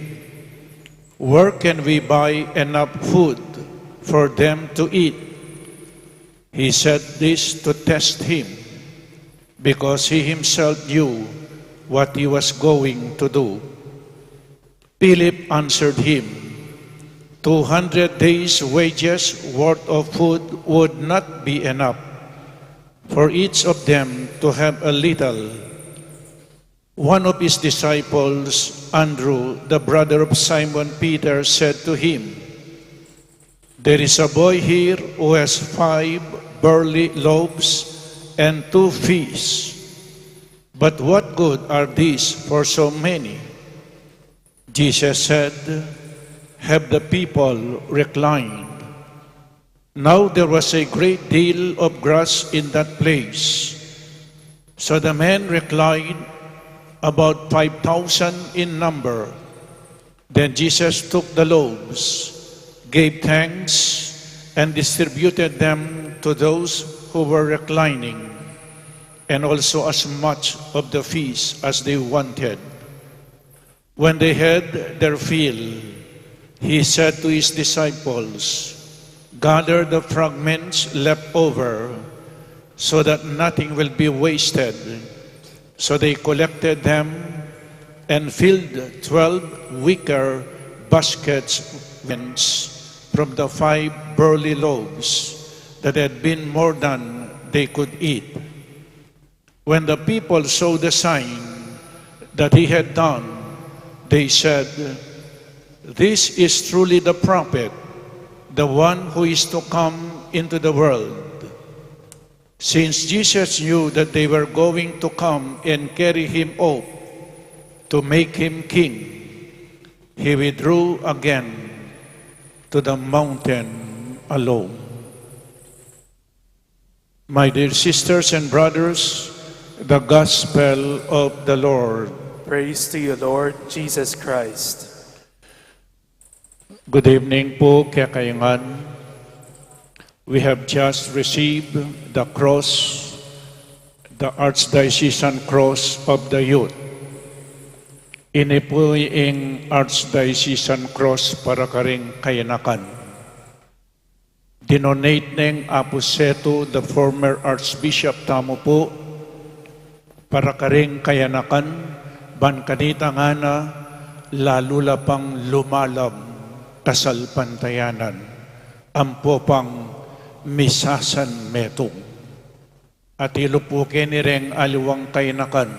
"Where can we buy enough food for them to eat?" He said this to test him, because he himself knew what he was going to do. Philip answered him, "Two hundred days' wages worth of food would not be enough for each of them to have a little." One of his disciples, Andrew, the brother of Simon Peter, said to him, "There is a boy here who has five barley loaves and two fish. But what good are these for so many?" Jesus said, "Have the people recline." Now there was a great deal of grass in that place. So the men reclined, about five thousand in number. Then Jesus took the loaves, gave thanks, and distributed them to those who were reclining, and also as much of the fish as they wanted. When they had their fill, he said to his disciples, "Gather the fragments left over, so that nothing will be wasted." So they collected them and filled twelve wicker baskets from the five barley loaves that had been more than they could eat. When the people saw the sign that he had done, they said, "This is truly the prophet, the one who is to come into the world." Since Jesus knew that they were going to come and carry him off to make him king, he withdrew again to the mountain alone. My dear sisters and brothers, the gospel of the Lord. Praise to you, Lord Jesus Christ. Good evening po kekayu ngan. We have just received the cross, the Archdiocesan Cross of the Youth. Ini po ing Archdiocesan Cross para karing kayanakan. Dinonate neng Apu Setu, the former Archbishop tamu po, para karing kayanakan, ban kanita ngana lalu la pang lumalam kasalpantayanan, ampo pang misasan metung. Atilu pu keni reng aliwang kayanakan,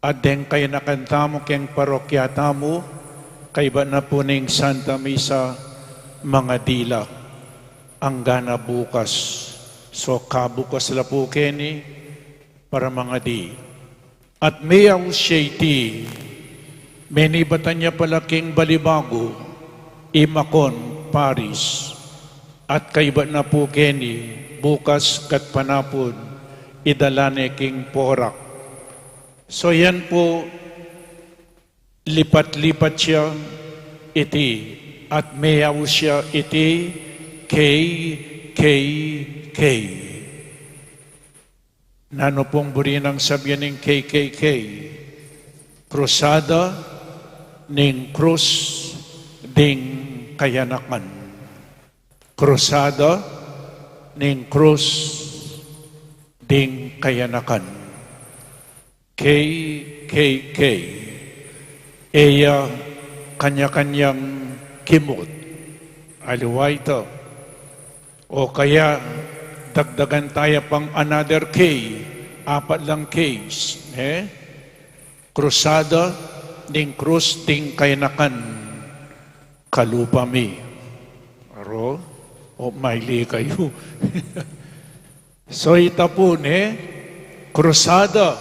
at deng kayanakan tamu keng parokya tamu, kaybat na pu ning Santa Misa, mangadi la, anggana bukas. So, kabukas la pu keni para mangadi. At meyaus ya iti, menibatan ya pala king Balibago, Imacon Parish, at kaybat na pu keni, bukas gatpanapun, idala ne king Porac. So yan pu, lipat-lipat ya iti, at meyaus ya iti, kei, kei, kei. Nanu pung buri nang sabian ning K K K? Krusada ning Krus ding Kayanakan. Krusada ning Krus ding Kayanakan. K K K. E ya kanya-kanyang kimut. Aliwa ita. O kaya dagdagan taya pang another K, apat lang Ks, e? Krusada ning Krus ding Kayanakan, kalupa mi. Aro, o maili kayu. So ita pu, ne, krusada.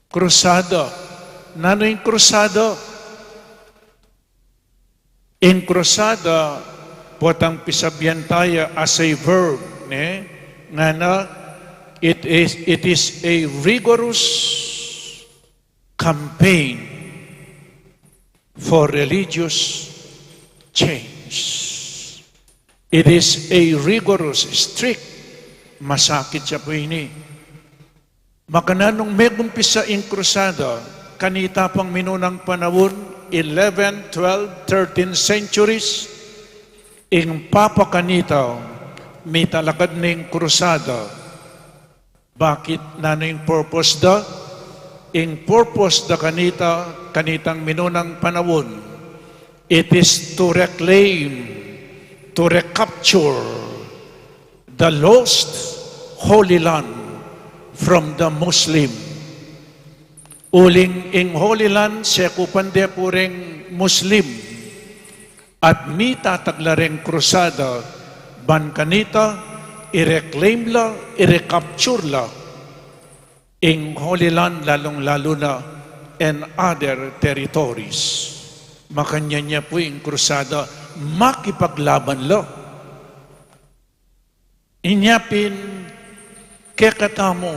Krusada. Nanu ing krusada? Ing krusada, potang pisabian taya as a verb, ne? Ngana, it is, it is a rigorous campaign for religious change. It is a rigorous, strict, masakit ya pu ini. Makananu nung megumpisa ing krusada, kanita pang minunang panaun, eleven, twelve, thirteen centuries, ing papa kanita, mitalakad ning krusada. Bakit? Nanu ing purpose da? Ing purpose da kanita, kanitang minunang panaun, it is to reclaim, to recapture the lost Holy Land from the Muslim. Uling ing Holy Land, sekupan de pu reng Muslim. At mitatag la reng krusada, ban kanita, i-reclaim la, i-recapture la ing Holy Land, lalung-lalu na and other territories. Makanyan ya pu ing krusada, makipaglaban la. Inya pin kekatamu,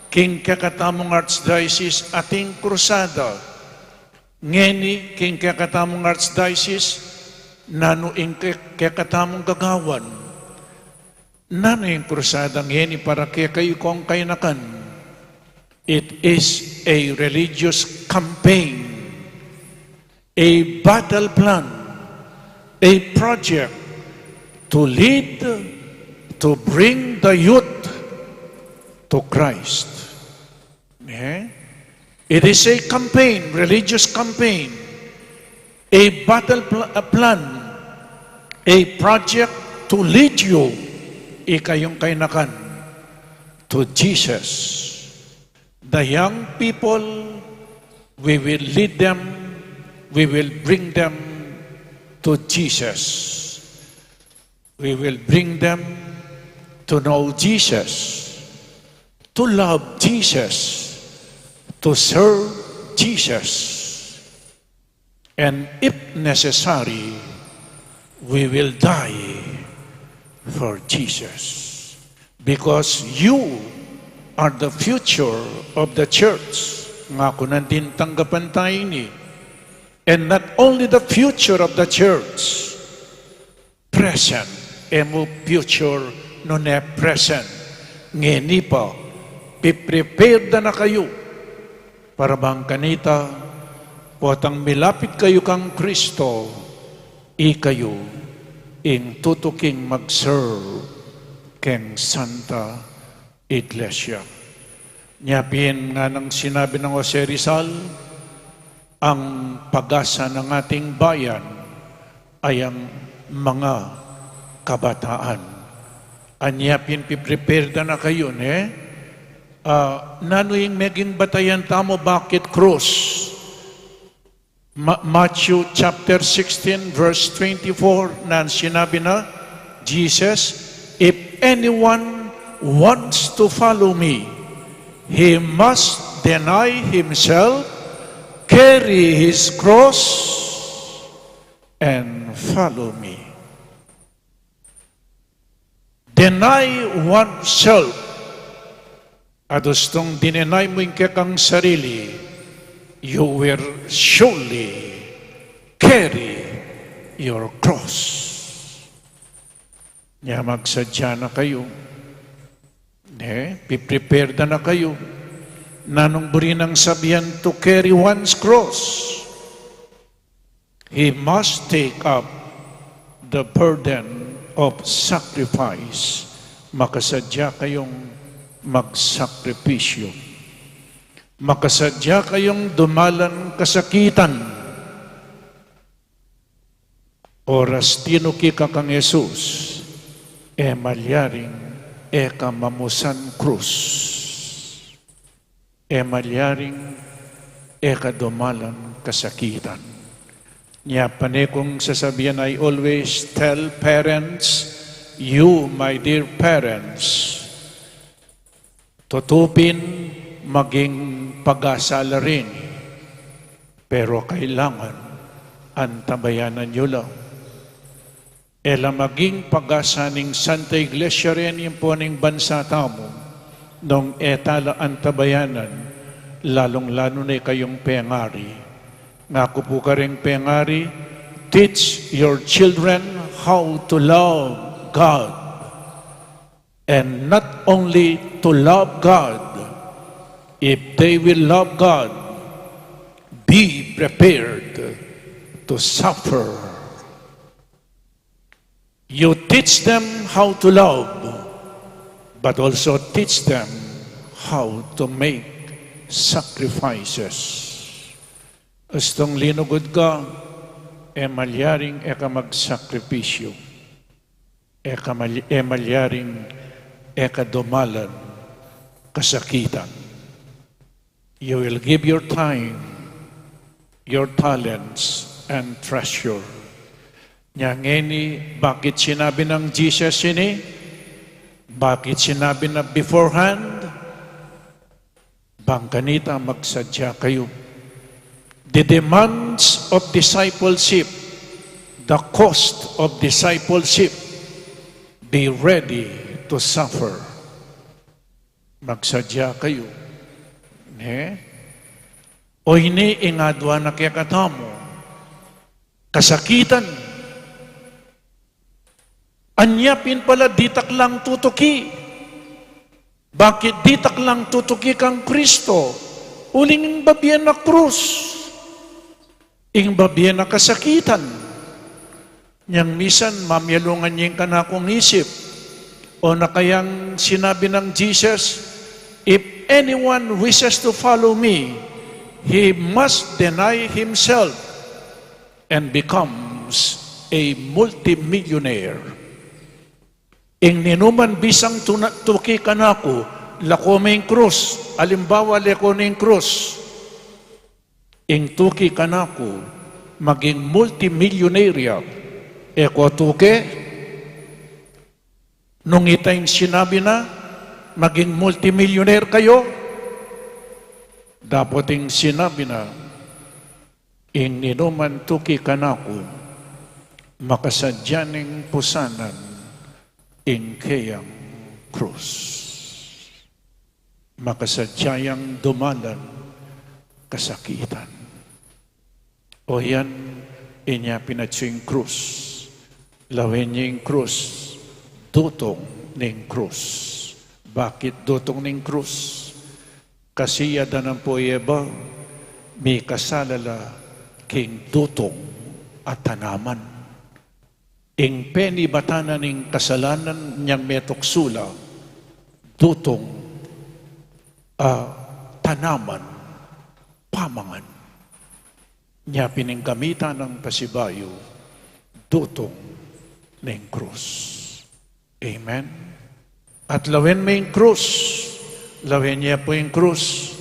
king kekatamung archdiocese ating krusada. Ngeni king kekatamung archdiocese, nanu ing ke-, kekatamung gagawan? Nanu ing krusada ngeni para kekayu kong kayanakan? It is a religious campaign, a battle plan, a project to lead, to bring the youth to Christ. Eh? It is a campaign, religious campaign, a battle pl-, a plan, a project to lead you, ikayung kayanakan, to Jesus. The young people, we will lead them, we will bring them to Jesus. We will bring them to know Jesus, to love Jesus, to serve Jesus. And if necessary, we will die for Jesus. Because you are the future of the church. Ngaku nang din tanggapan tamu ini. And not only the future of the church, present, e mu future, nune present. Ngeni pa, piprepare da na kayu para bang kanita, potang milapit kayu kang Kristo, ikayu ing tutuking mag-serve keng Santa Iglesia. Nya pin nganang sinabi nang Jose Rizal, ang pag-asa ng ating bayan ay ang mga kabataan. Anya pin piprepare da na kayu, ne? Ah, nanu ing meging batayan tamu, bakit krus? Ma-, Matthew chapter sixteen, verse twenty-four, nanu ing sinabi nang Jesus, "If anyone wants to follow me, he must deny himself, carry his cross, and follow me." Deny oneself. At ustung dinenay mu ing kekang sarili, you will surely carry your cross. Nya magsadya na kayu. Ne? Piprepare da na kayu. Nanung buri nang sabian to carry one's cross? He must take up the burden of sacrifice. Makasadya kayung magsakripisyo. Makasadya kayung dumalan kasakitan. Oras tinuki ka kang Jesus, e malyaring e ka mamusan krus. E malyaring e ka dumalan kasakitan. Nya pane kung sasabian, I always tell parents, you, my dear parents, tutu pin maging pag-asa la rin, pero kailangan antabayanan yu la. E la maging pag-asa ning Santa Iglesia reni ampo ning bansa tamu, nung e ta la antabayanan, lalung-lalu na ikayung pengari. Ngaku pu kareng pengari, teach your children how to love God. And not only to love God, if they will love God, be prepared to suffer. You teach them how to love, but also teach them how to make sacrifices. Ustung linugud ka, e malyaring e ka magsakripisyo, e ka mal-, e malyaring e ka dumalan kasakitan. You will give your time, your talents, and treasure. Nya ngeni, bakit sinabi nang Jesus ini? Bakit sinabi na beforehand? Bang kanita magsadya kayu. The demands of discipleship, the cost of discipleship, be ready to suffer. Magsadya kayu. Ne? O ini ing adwan na kekatamu. Kasakitan. Anya pin pala ditak lang tutuki. Bakit ditak lang tutuki kang Kristo? Uling ing babie na krus. Ing babie na kasakitan. Nyang misan mamialungan ya ing kanakung isip. O na kayang sinabi nang Jesus, "If anyone wishes to follow me, he must deny himself and becomes a multimillionaire." Ing ninuman bisang tuna-, tuki kanaku, lako me ing krus. Alimbawa, lako ne ing krus. Ing tuki kanaku, maging multimillionaire ya. E ko tuke, nung ita ing sinabi na, maging multimillionaire kayu. Dapot ing sinabi na, ing ninuman tuki kanaku, makasadya neng pusanan ing keyang krus. Makasadya yang dumalan kasakitan. O yan, inya pin atyu ing krus. Lawen ye ing krus, dutung ning krus. Bakit dutung ning krus? Kasi Adan ampo i Eva, mikasala la king dutung a tanaman. Ing penibatan na ning kasalanan inyang metuksu la, dutung a tanaman, pamangan. Inya pin ing gamitan nang pasibayu, dutung ning krus. Amen. At lawen me ing krus, lawen ye pu ing krus,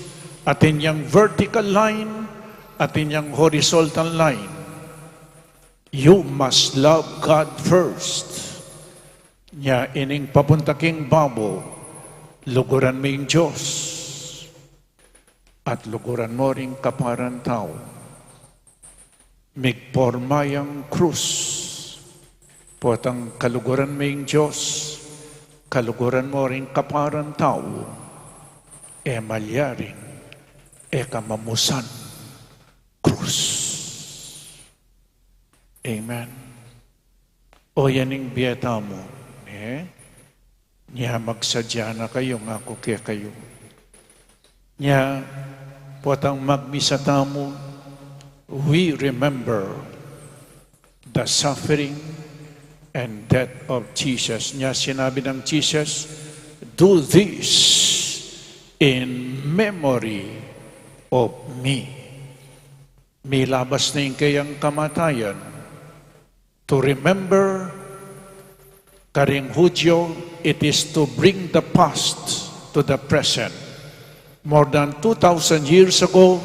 atin yang vertical line, atin yang horizontal line. You must love God first. Inya ining papunta king babo, luguran me ing Dios. At luguran mo ring kaparang tau. Migporma yang krus. Potang kaluguran me ing Dios, kaluguran mo ring kaparang tau. E malyaring e ka mamusan krus. Amen. O yan ing bie tamu, e? Nya magsadya na kayu, ngaku kekayu. Nya potang magmisa tamu, we remember the suffering and death of Jesus. Nya sinabi nang Jesus, "Do this in memory of me." Milabas na ing keyang kamatayan. To remember, karing Hudyo, it is to bring the past to the present. More than two thousand years ago,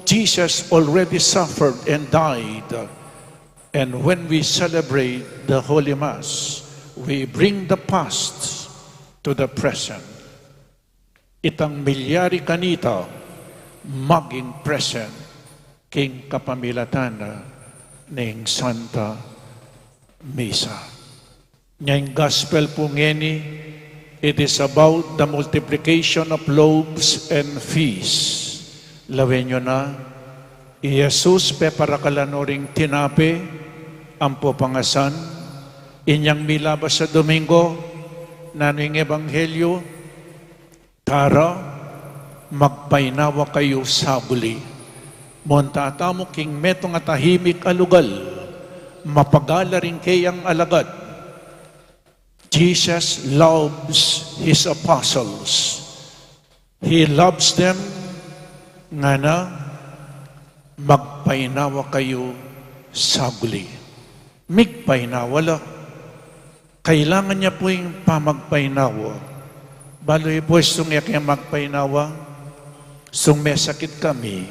Jesus already suffered and died. And when we celebrate the Holy Mass, we bring the past to the present. Itang milyari kanita maging present king kapamilatan na ning Santa Misa. Nya ing gospel pu ngeni, it is about the multiplication of loaves and fish. Lawen yu na, i Jesus peparakal la no ring tinape ampo pangasan, inyang milabas a Domingo, nanu ing ebanghelyo, "Tara, magpainawa kayu saguli." Munta tamu king metung a tahimik a lugal, mapagal la ring keyang alagad. Jesus loves his apostles. He loves them. Ngana, "Magpainawa kayu saguli." Migpainawa la. Kailangan ya pu ing pamagpainawa. Balu yu pu, sung e ke magpainawa, sung mesakit kami,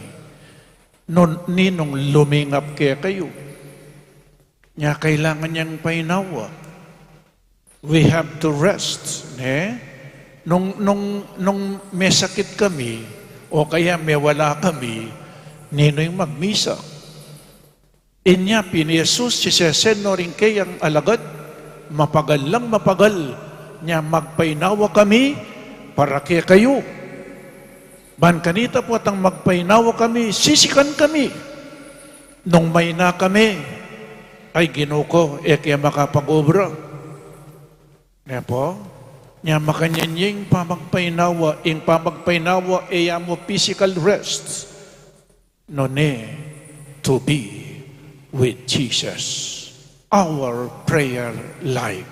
nung, ninung lumingap kekayu. Nya kailangan yang painawa. We have to rest, ne? Nung, nung, nung mesakit kami, o kaya mewala kami, ninu ing magmisa? Inya pin i Jesus, sisesen no ring keyang alagad, mapagal lang mapagal, nya, "Magpainawa kami para kekayu." Ban kanita potang magpainawa kami, sisikan kami. Nung maina kami, "Ay, Ginu ku, e ke makapag-obra." Ne pu? Nya makanyan ya ing pamagpainawa, ing pamagpainawa, e ya mu physical rest. Nune, to be with Jesus. Our prayer life.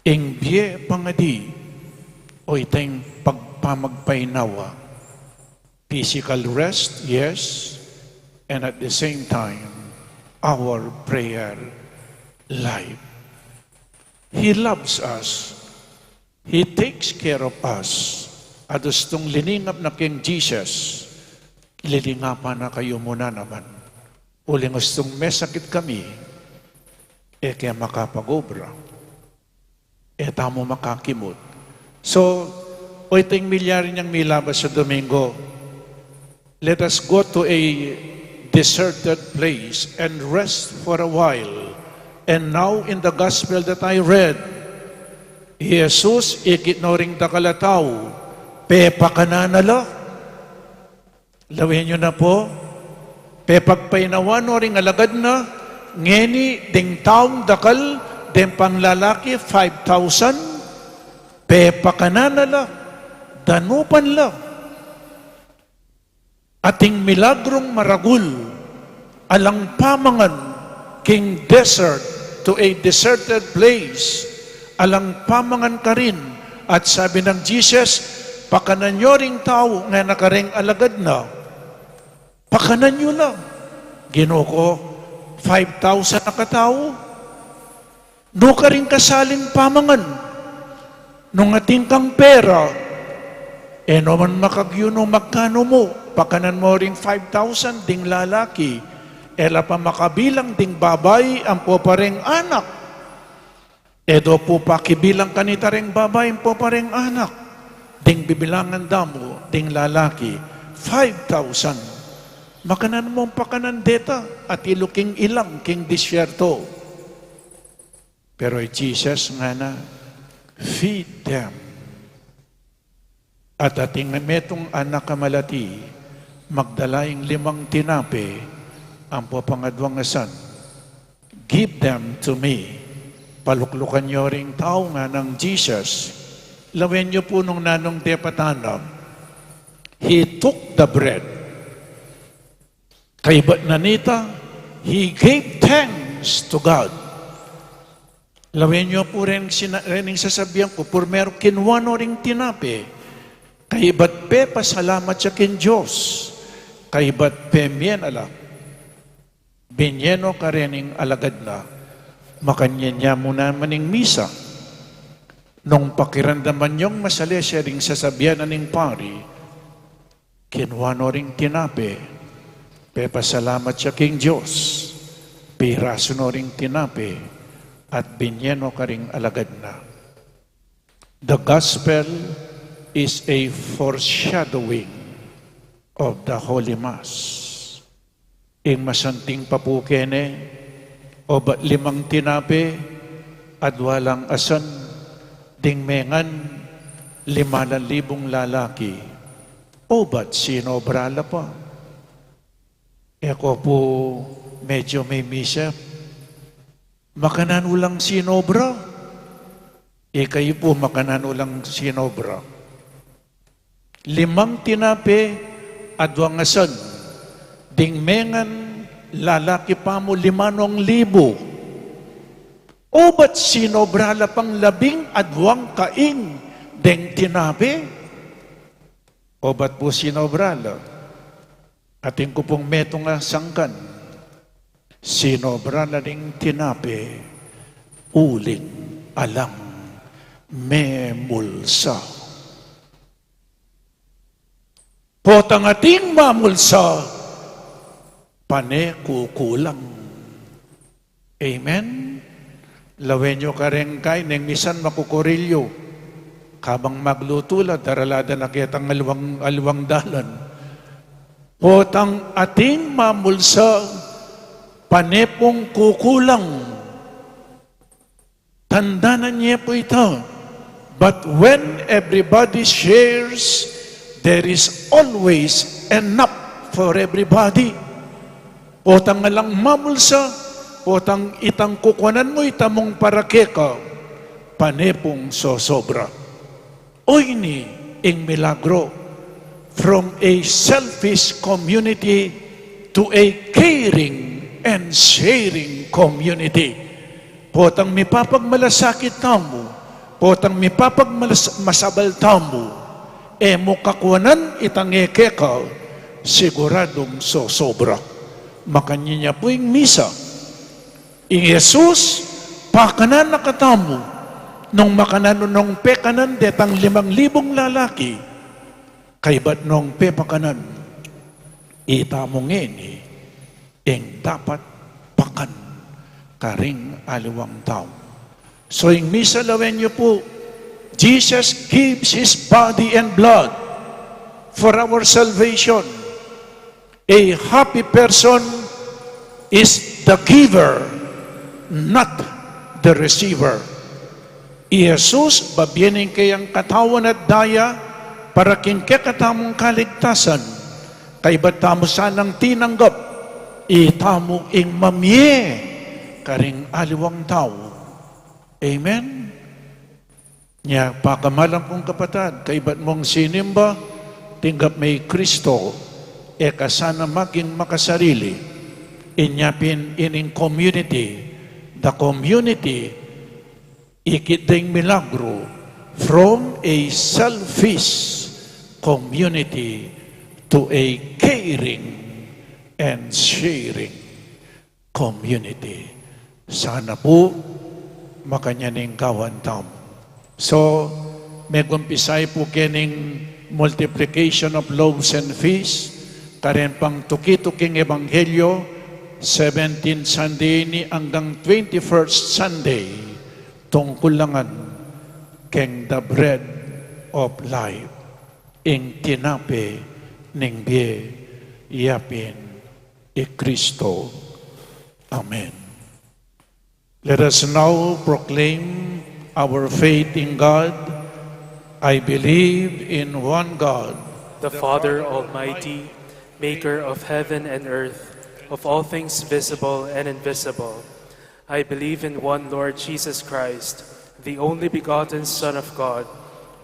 Ing bie pangadi, o itang pagpamagpainawa. Physical rest, yes, and at the same time, our prayer life. He loves us. He takes care of us. Adustung liningap na king Jesus, lilingapan na kayu mu na naman. Uling ustung mesakit kami, e ke makapag-obra. E tamu makakimut. So, o ita ing milyari niyang milabas a Domingo, let us go to a deserted place and rest for a while. And now in the gospel that I read, Jesus ikit no ring dakal a tau, pepakanan na la. Lawen yu na pu, pepagpainawa no ring alagad na, ngeni ding taung dakal, deng panglalaki, five thousand, pepakanan na la, danupan la. Ating milagrung maragul, alang pamangan king desert, to a deserted place, alang pamangan karin, at sabi nang Jesus, pakanan yu ring tau, ngana kareng alagad na, pakanan yu la. Ginu ku, five thousand a katau, nu karing kasalin pamangan? Nung atin kang pera, e no man makagyu nu magkanu mu, pakanan mu ring five thousand ding lalaki, e la pa makabilang ding babai ampo pa reng anak. E do pu pakibilang kanita reng babai ampo pa reng anak, ding bibilangan da mu ding lalaki, five thousand. Makanan mung pakanan deta, atilu king ilang king disyerto. Pero i Jesus ngana, feed them. At atin metung anak a malati, magdala ing limang tinape ampo pang adwang asan, give them to me. Paluklukan yu ring tau, nganang Jesus. Lawen yu pu nung nanung depat anak. He took the bread. Kaybat na nita, he gave thanks to God. Lawen yu pu ren sina-, ren ing sasabian ku, purmeru kinua no ring tinape, kaybat pepasalamat ya king Dios, kaybat pemie na la, binie no kareng alagad na, makanyan ya mu naman ing misa. Nung pakiramdaman yung masalese ring sasabian na ning pari, kinua no ring tinape, pepasalamat ya king Dios, pirasu no ring tinape, at binie no karing alagad na. The gospel is a foreshadowing of the Holy Mass. Ing masanting pa pu kene, obat limang tinape, adwa lang asan, ding mengan, lima lang libung lalaki. Obat sinobra la pa. E ko pu medyo mamisip. Makanan ulang sinobra. Ikayu pu makanan ulang sinobra. Limang tinape, adwang asan. Ding mengan lalaki pa mu lima nong libu. Obat sinobra la pang labing adwang kaing deng tinape? Obat pu sinobra la? Atin ku pung metung a sangkan. Sinobra la ring tinape, uling alang memulsa. Potang ating mamulsa, pane kukulang. Amen? Lawen yu kareng kai, neng misan makukurilyu. Kabang maglutu la, darala da na ketang aliwang, aliwang dalan. Potang ating mamulsa, pane pung kukulang. Tandanan ye pu ita. But when everybody shares, there is always enough for everybody. Potang alang mamulsa, potang itang kukuanan mu ita mung para keka, pane pung sosobra. Oyni ing milagro, from a selfish community to a caring and sharing community. Potang mipapagmalasakit tamu, potang mipapagmalas-, masabal tamu, e mu kakuanan itang e keka, siguradung sosobra. Makanyan ya pu ing misa. Ing Jesus, pakanan na katamu, nung makanan no nung pekanan detang limang libung lalaki, Kaybat nung pepakanan, itamu ngeni ing dapat pakan karing aliwang tau. So ing misa, lawen yu pu, Jesus gives His body and blood for our salvation. A happy person is the giver, not the receiver. I Jesus, babie ning kayang katawan at daya para king kekatamung kaligtasan. Kaybat tamu sanang tinanggap, itamu ing mamie karing aliwang tau. Amen. Nya, pakamalam kung kapatad, kaybat mung sinimba, tinggap me i Kristo, e ka sana maging makasarili. Inya pin ining community, the community, ikit deng milagru, from a selfish community to a caring and sharing community. Sana pu, makanyan ing gawan tamu. So, megumpisay pu kening multiplication of loaves and fish, karin pang tuki-tuking ebanghelyo, seventeen Sunday ini anggang twenty-first Sunday, tungkul la ngan keng the bread of life, ing tinape ning bie, yapin i Kristo. Amen. Let us now proclaim our faith in God. I believe in one God, The Father Almighty, maker of heaven and earth, of all things visible and invisible. I believe in one Lord Jesus Christ, the only begotten Son of God,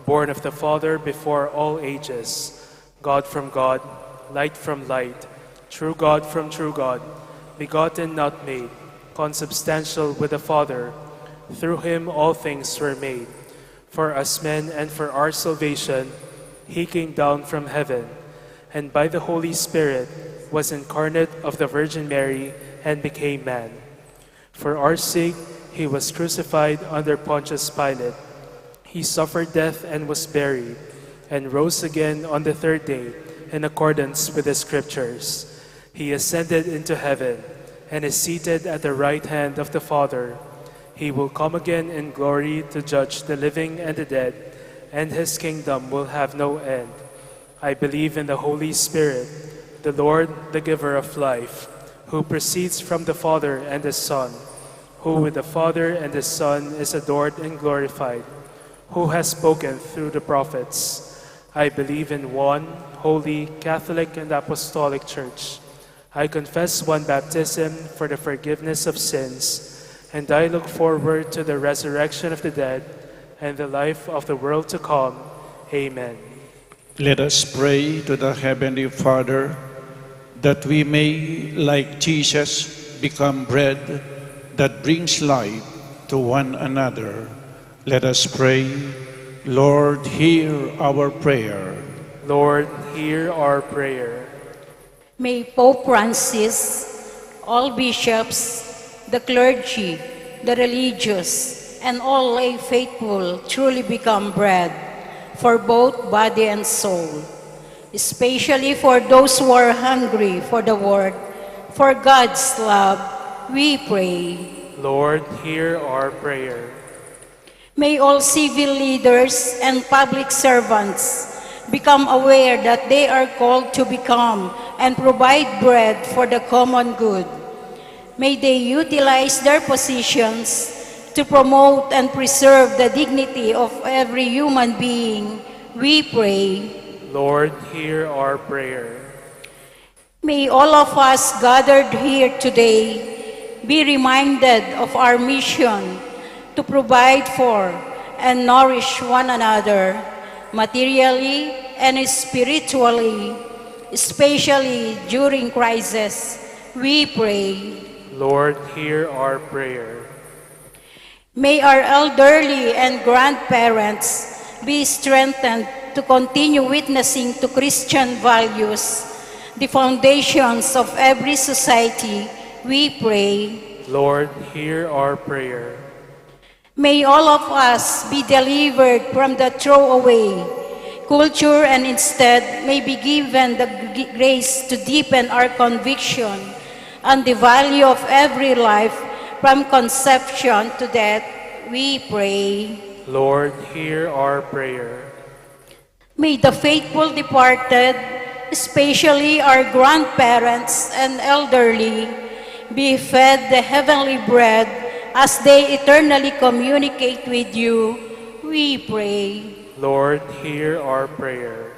born of the Father before all ages, God from God, light from light, true God from true God, begotten, not made, consubstantial with the Father. Through him all things were made. For us men and for our salvation, he came down from heaven, and by the Holy Spirit was incarnate of the Virgin Mary and became man. For our sake, he was crucified under Pontius Pilate. He suffered death and was buried, and rose again on the third day in accordance with the Scriptures. He ascended into heaven and is seated at the right hand of the Father. He will come again in glory to judge the living and the dead, and his kingdom will have no end. I believe in the Holy Spirit, the Lord, the giver of life, who proceeds from the Father and the Son, who with the Father and the Son is adored and glorified, who has spoken through the prophets. I believe in one holy, Catholic, and Apostolic Church. I confess one baptism for the forgiveness of sins, and I look forward to the resurrection of the dead and the life of the world to come. Amen. Let us pray to the Heavenly Father that we may, like Jesus, become bread that brings life to one another. Let us pray. Lord, hear our prayer. Lord, hear our prayer. May Pope Francis, all bishops, the clergy, the religious, and all lay faithful truly become bread for both body and soul, especially for those who are hungry for the word, for God's love, we pray. Lord, hear our prayer. May all civil leaders and public servants become aware that they are called to become and provide bread for the common good. May they utilize their positions to promote and preserve the dignity of every human being, we pray. Lord, hear our prayer. May all of us gathered here today be reminded of our mission to provide for and nourish one another materially and spiritually, especially during crisis. We pray. Lord, hear our prayer. May our elderly and grandparents be strengthened to continue witnessing to Christian values, the foundations of every society, we pray. Lord, hear our prayer. May all of us be delivered from the throwaway, culture, and instead may be given the g- grace to deepen our conviction on the value of every life from conception to death, we pray. Lord, hear our prayer. May the faithful departed, especially our grandparents and elderly, be fed the heavenly bread as they eternally communicate with you, we pray. Lord, hear our prayer.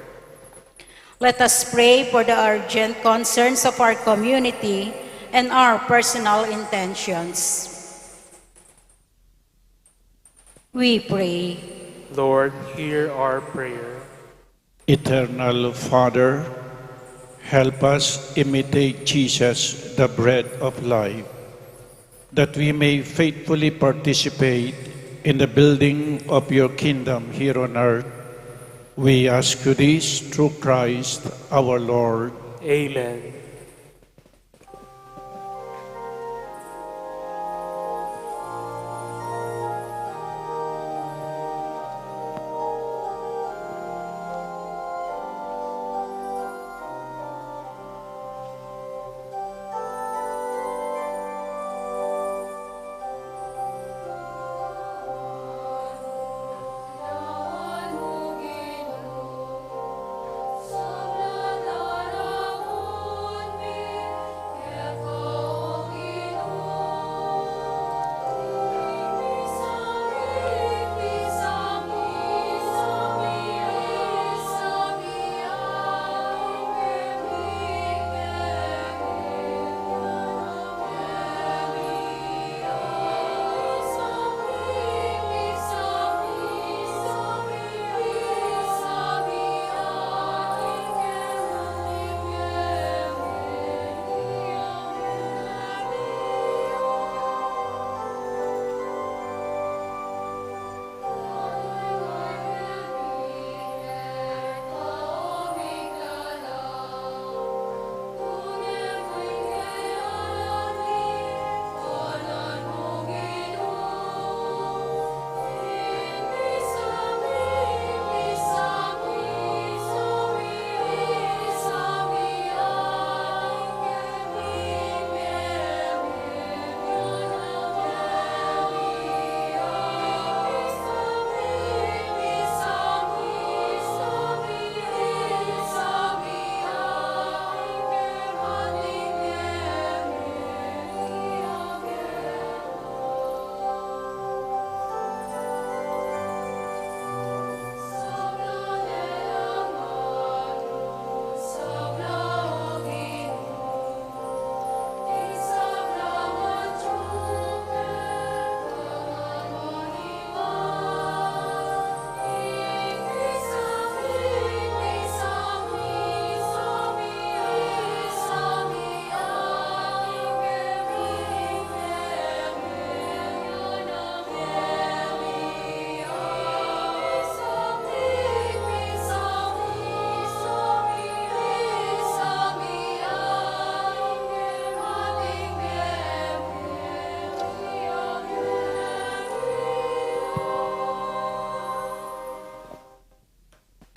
Let us pray for the urgent concerns of our community and our personal intentions. We pray. Lord, hear our prayer. Eternal Father, help us imitate Jesus, the bread of life, that we may faithfully participate in the building of your kingdom here on earth. We ask you this through Christ our Lord. Amen.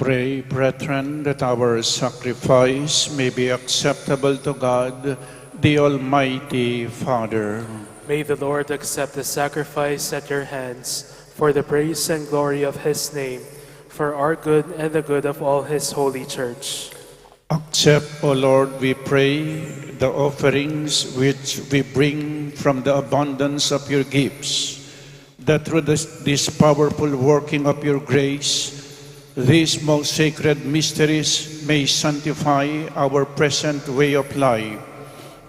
Pray, brethren, that our sacrifice may be acceptable to God, the Almighty Father. May the Lord accept the sacrifice at your hands for the praise and glory of his name, for our good and the good of all his holy church. Accept, O Lord, we pray, the offerings which we bring from the abundance of your gifts, that through this, this powerful working of your grace, these most sacred mysteries may sanctify our present way of life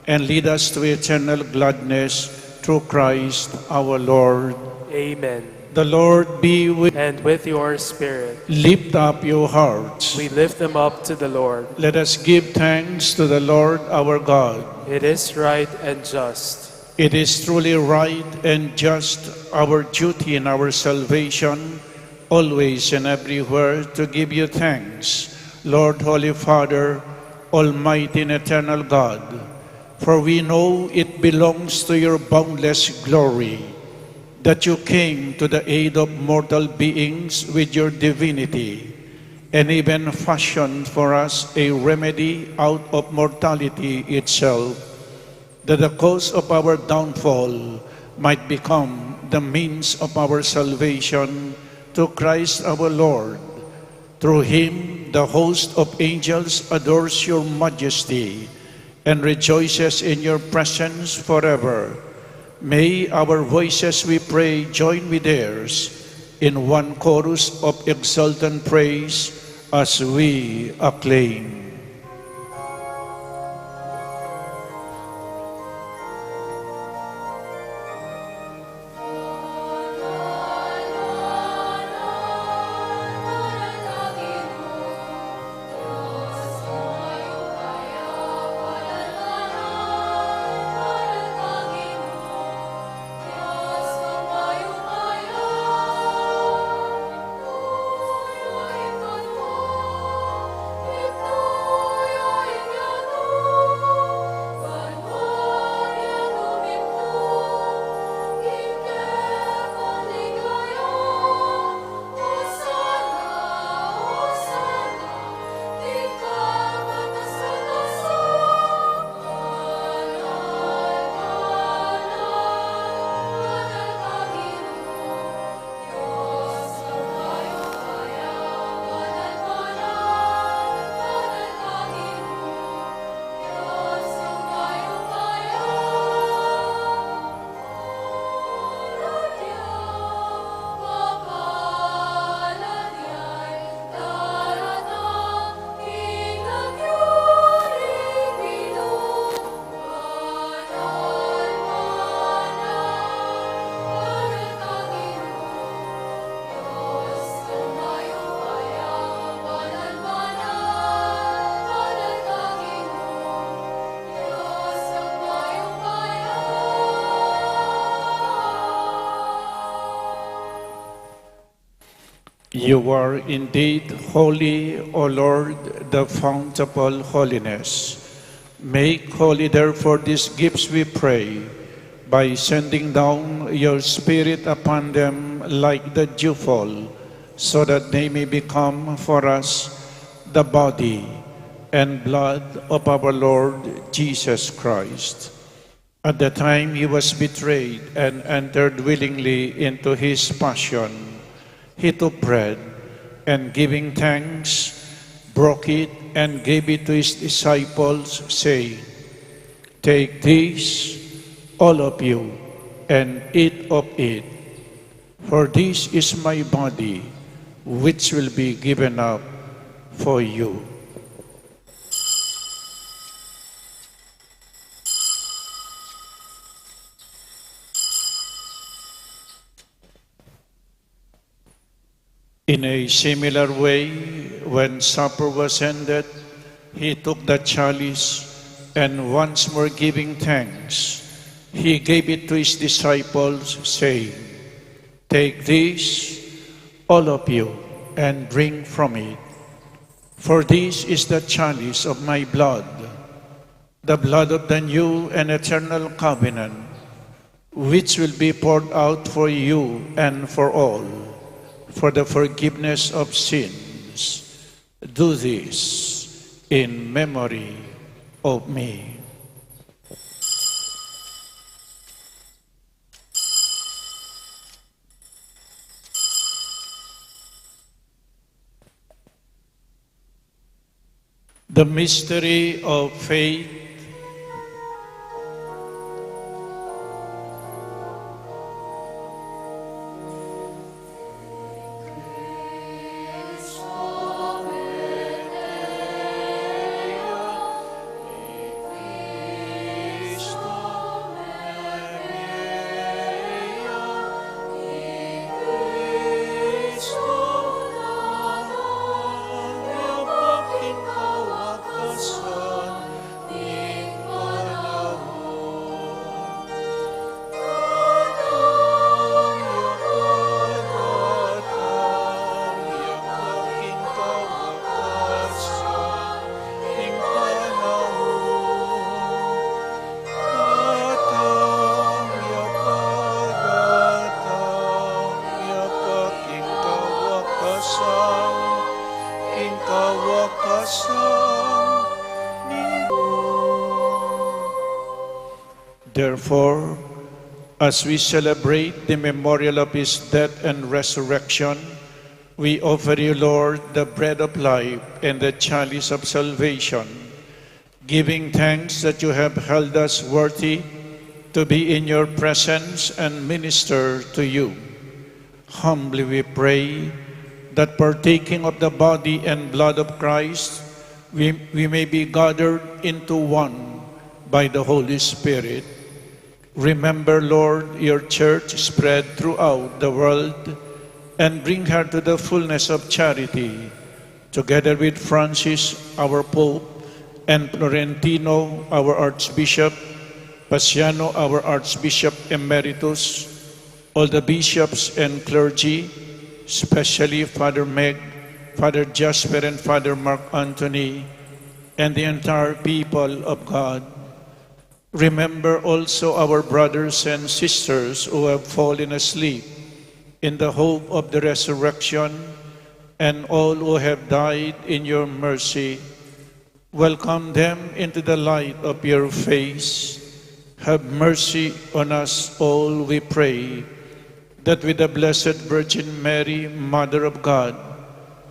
and lead us to eternal gladness through Christ our Lord. Amen. The Lord be with And with your spirit. Lift up your hearts. We lift them up to the Lord. Let us give thanks to the Lord our God. It is right and just. It is truly right and just, our duty and our salvation, always and everywhere to give you thanks, Lord, Holy Father, Almighty and eternal God, for we know it belongs to your boundless glory that you came to the aid of mortal beings with your divinity, and even fashioned for us a remedy out of mortality itself, that the cause of our downfall might become the means of our salvation, through Christ our Lord. Through him, the host of angels adores your majesty and rejoices in your presence forever. May our voices, we pray, join with theirs in one chorus of exultant praise as we acclaim. You are indeed holy, O Lord, the fount of all holiness. Make holy, therefore, these gifts, we pray, by sending down your Spirit upon them like the dewfall, so that they may become for us the body and blood of our Lord Jesus Christ. At the time he was betrayed and entered willingly into his passion, he took bread, and giving thanks, broke it and gave it to his disciples, saying, "Take this, all of you, and eat of it, for this is my body, which will be given up for you." In a similar way, when supper was ended, he took the chalice, and once more giving thanks, he gave it to his disciples, saying, "Take this, all of you, and drink from it. For this is the chalice of my blood, the blood of the new and eternal covenant, which will be poured out for you and for all for the forgiveness of sins. Do this in memory of me." The mystery of faith. Therefore, as we celebrate the memorial of his death and resurrection, we offer you, Lord, the bread of life and the chalice of salvation, giving thanks that you have held us worthy to be in your presence and minister to you. Humbly we pray that, partaking of the body and blood of Christ, we, we may be gathered into one by the Holy Spirit. Remember, Lord, your church spread throughout the world, and bring her to the fullness of charity, together with Francis, our Pope, and Florentino, our Archbishop, Paciano, our Archbishop Emeritus, all the bishops and clergy, especially Father Meg, Father Jasper, and Father Mark Anthony, and the entire people of God. Remember also our brothers and sisters who have fallen asleep in the hope of the resurrection, and all who have died in your mercy. Welcome them into the light of your face. Have mercy on us all, we pray, that with the Blessed Virgin Mary, Mother of God,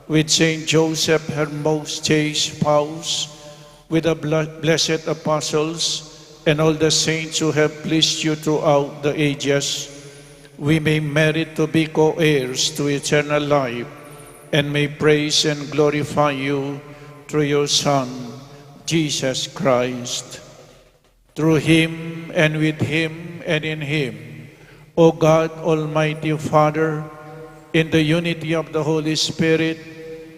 with Saint Joseph, her most chaste spouse, with the bl-, blessed apostles, and all the saints who have pleased you throughout the ages, we may merit to be co-heirs to eternal life, and may praise and glorify you through your Son, Jesus Christ. Through him, and with him, and in him, O God, Almighty Father, in the unity of the Holy Spirit,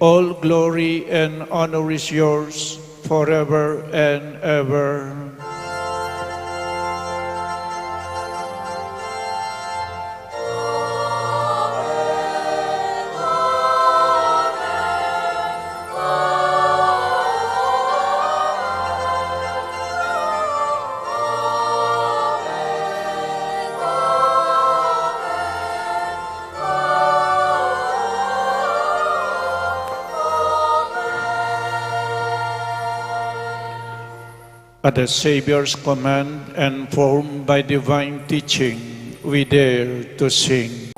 all glory and honor is yours forever and ever. At the Savior's command and formed by divine teaching, we dare to sing.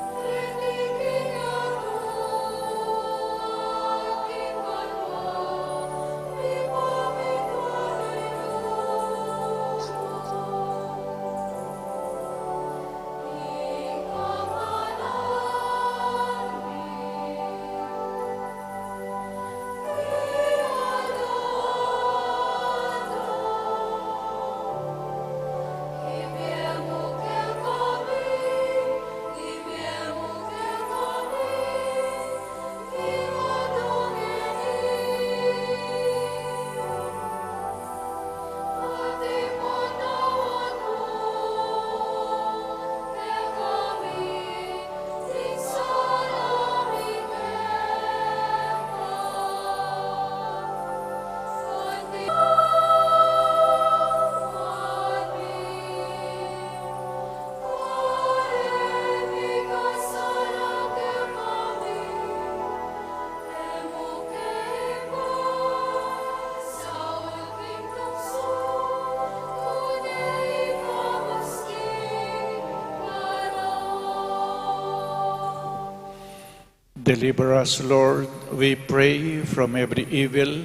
Deliver us, Lord, we pray, from every evil.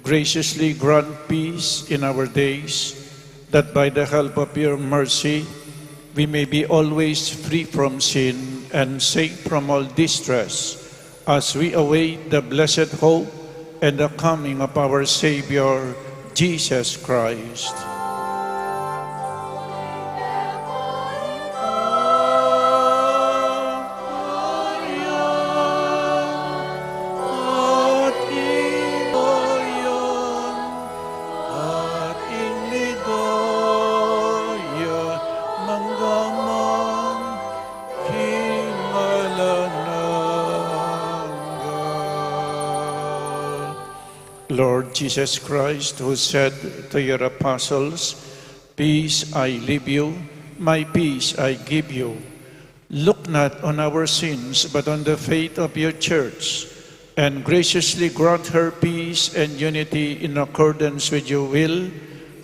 Graciously grant peace in our days, that by the help of your mercy we may be always free from sin and safe from all distress, as we await the blessed hope and the coming of our Savior, Jesus Christ. Lord Jesus Christ, who said to your apostles, "Peace I leave you, my peace I give you," look not on our sins, but on the faith of your church, And graciously grant her peace and unity in accordance with your will,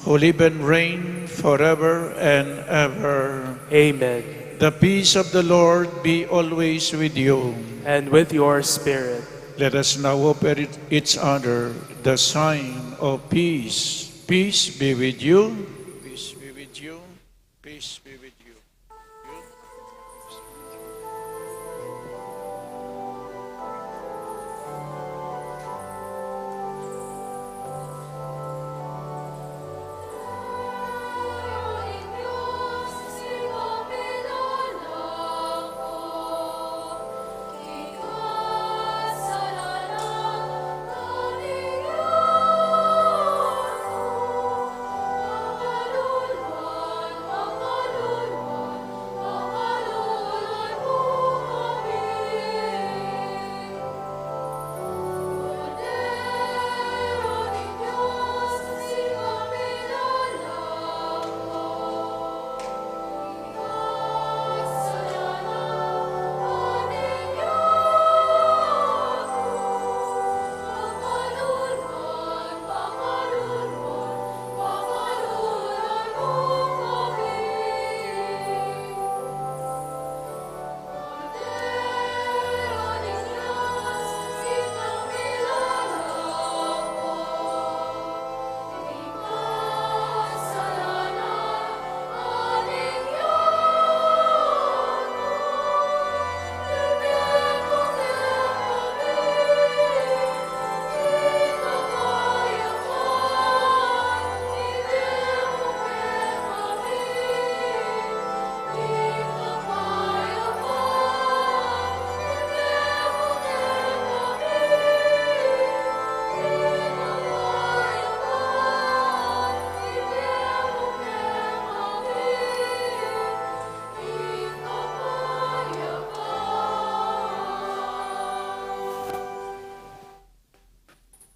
who live and reign forever and ever. Amen. The peace of the Lord be always with you. And with your spirit. Let us now offer it- each other the sign of peace. Peace be with you. Peace be with you. Peace be with you.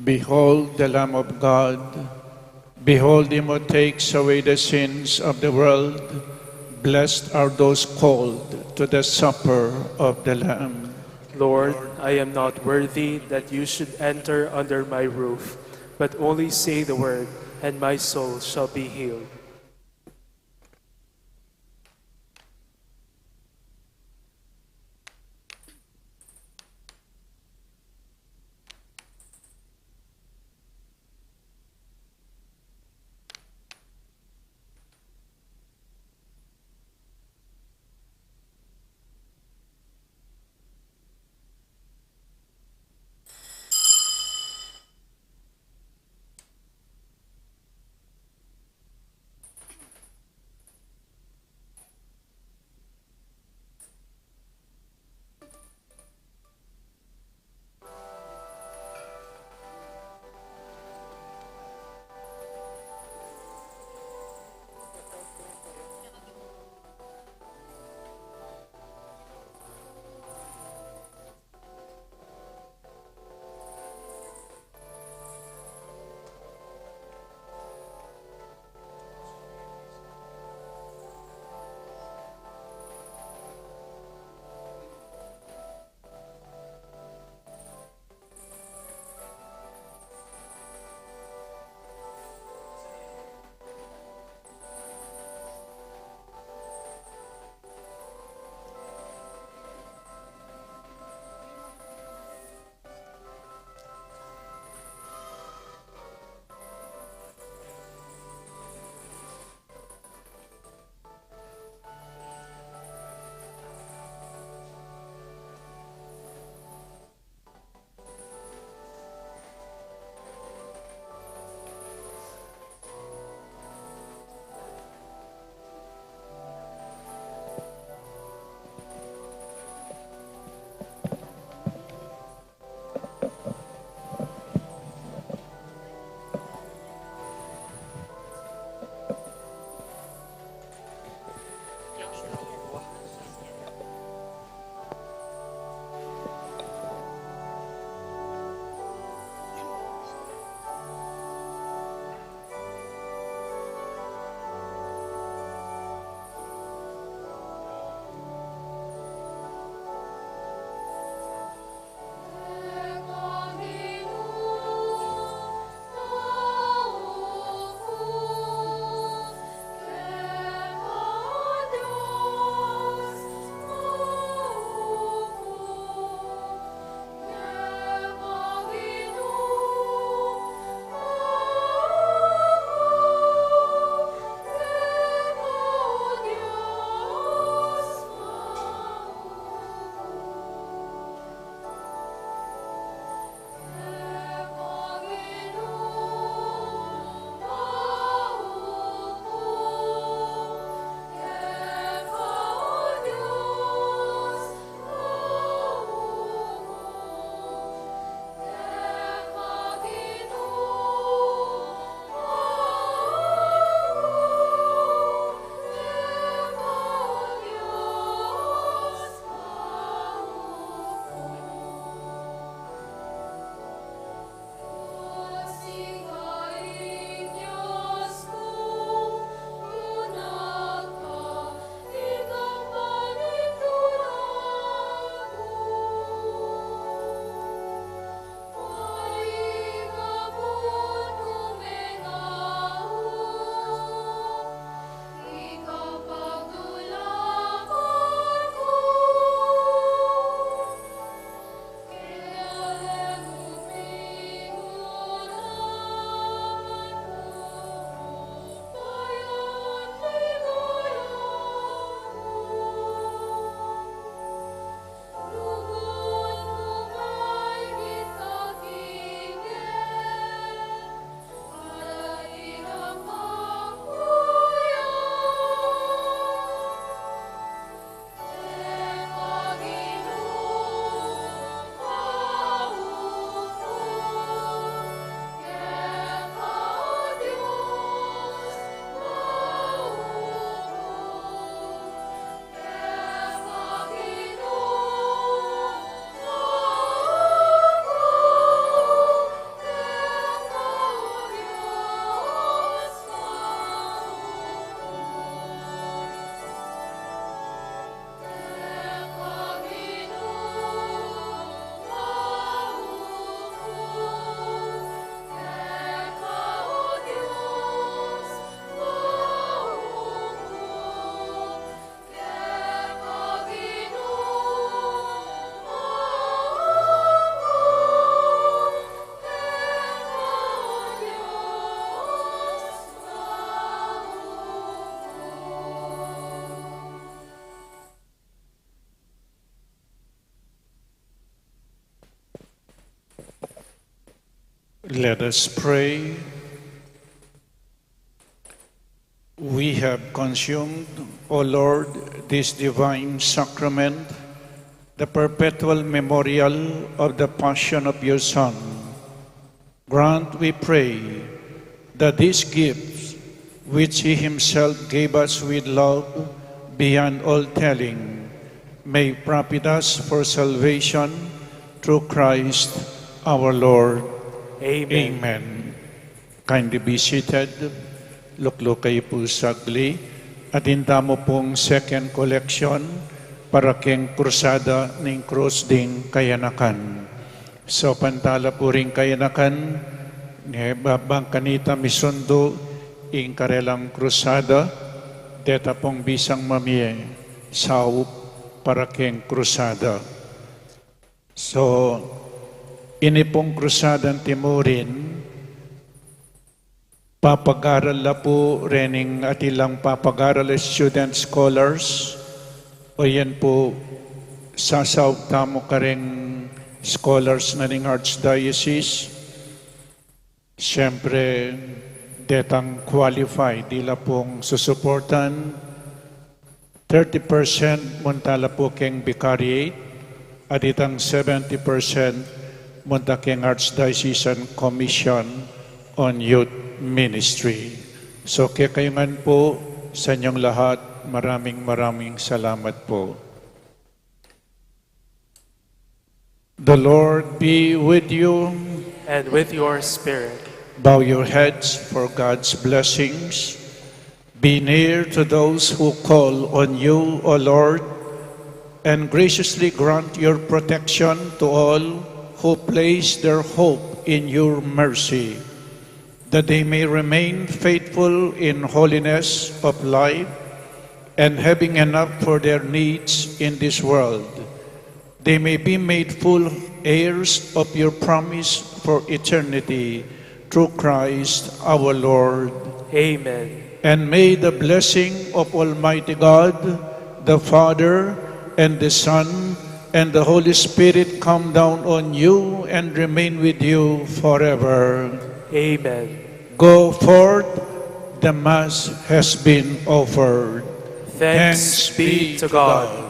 Behold the Lamb of God. Behold him who takes away the sins of the world. Blessed are those called to the supper of the Lamb. Lord, I am not worthy that you should enter under my roof, but only say the word, and my soul shall be healed. Let us pray. We have consumed, O Lord, this divine sacrament, the perpetual memorial of the passion of your Son. Grant, we pray, that these gifts, which he himself gave us with love beyond all telling, may profit us for salvation through Christ our Lord. Amen. Amen. Kindly be seated. Lukluk kayu pu sagli. Atin tamu pung second collection para keng Krusada ning Krus ding Kayanakan. So, pantala pu ring kayanakan, ne, ba-, bang kanita misundu ing karelang krusada, deta pung bisang mamie saup para keng krusada. So, ini pung krusadang timurin, papagaral la pu rening atin lang papagaral, student scholars, o yan pu, sasaup tamu kareng scholars na ning Archdiocese. Siyempre, detang qualified, dila pung susuportan, thirty percent munta la pu keng Vicariate, at itang seventy percent munta keng Archdiocesan Commission on Youth Ministry. So, kekayu ngan pu, sa inyong lahat, maraming, maraming salamat pu. The Lord be with you. And with your spirit. Bow your heads for God's blessings. Be near to those who call on you, O Lord, and graciously grant your protection to all who place their hope in your mercy, that they may remain faithful in holiness of life and having enough for their needs in this world, they may be made full heirs of your promise for eternity through Christ our Lord. Amen. And may the blessing of Almighty God, the Father, and the Son, and the Holy Spirit come down on you and remain with you forever. Amen. Go forth, the Mass has been offered. Thanks be to God.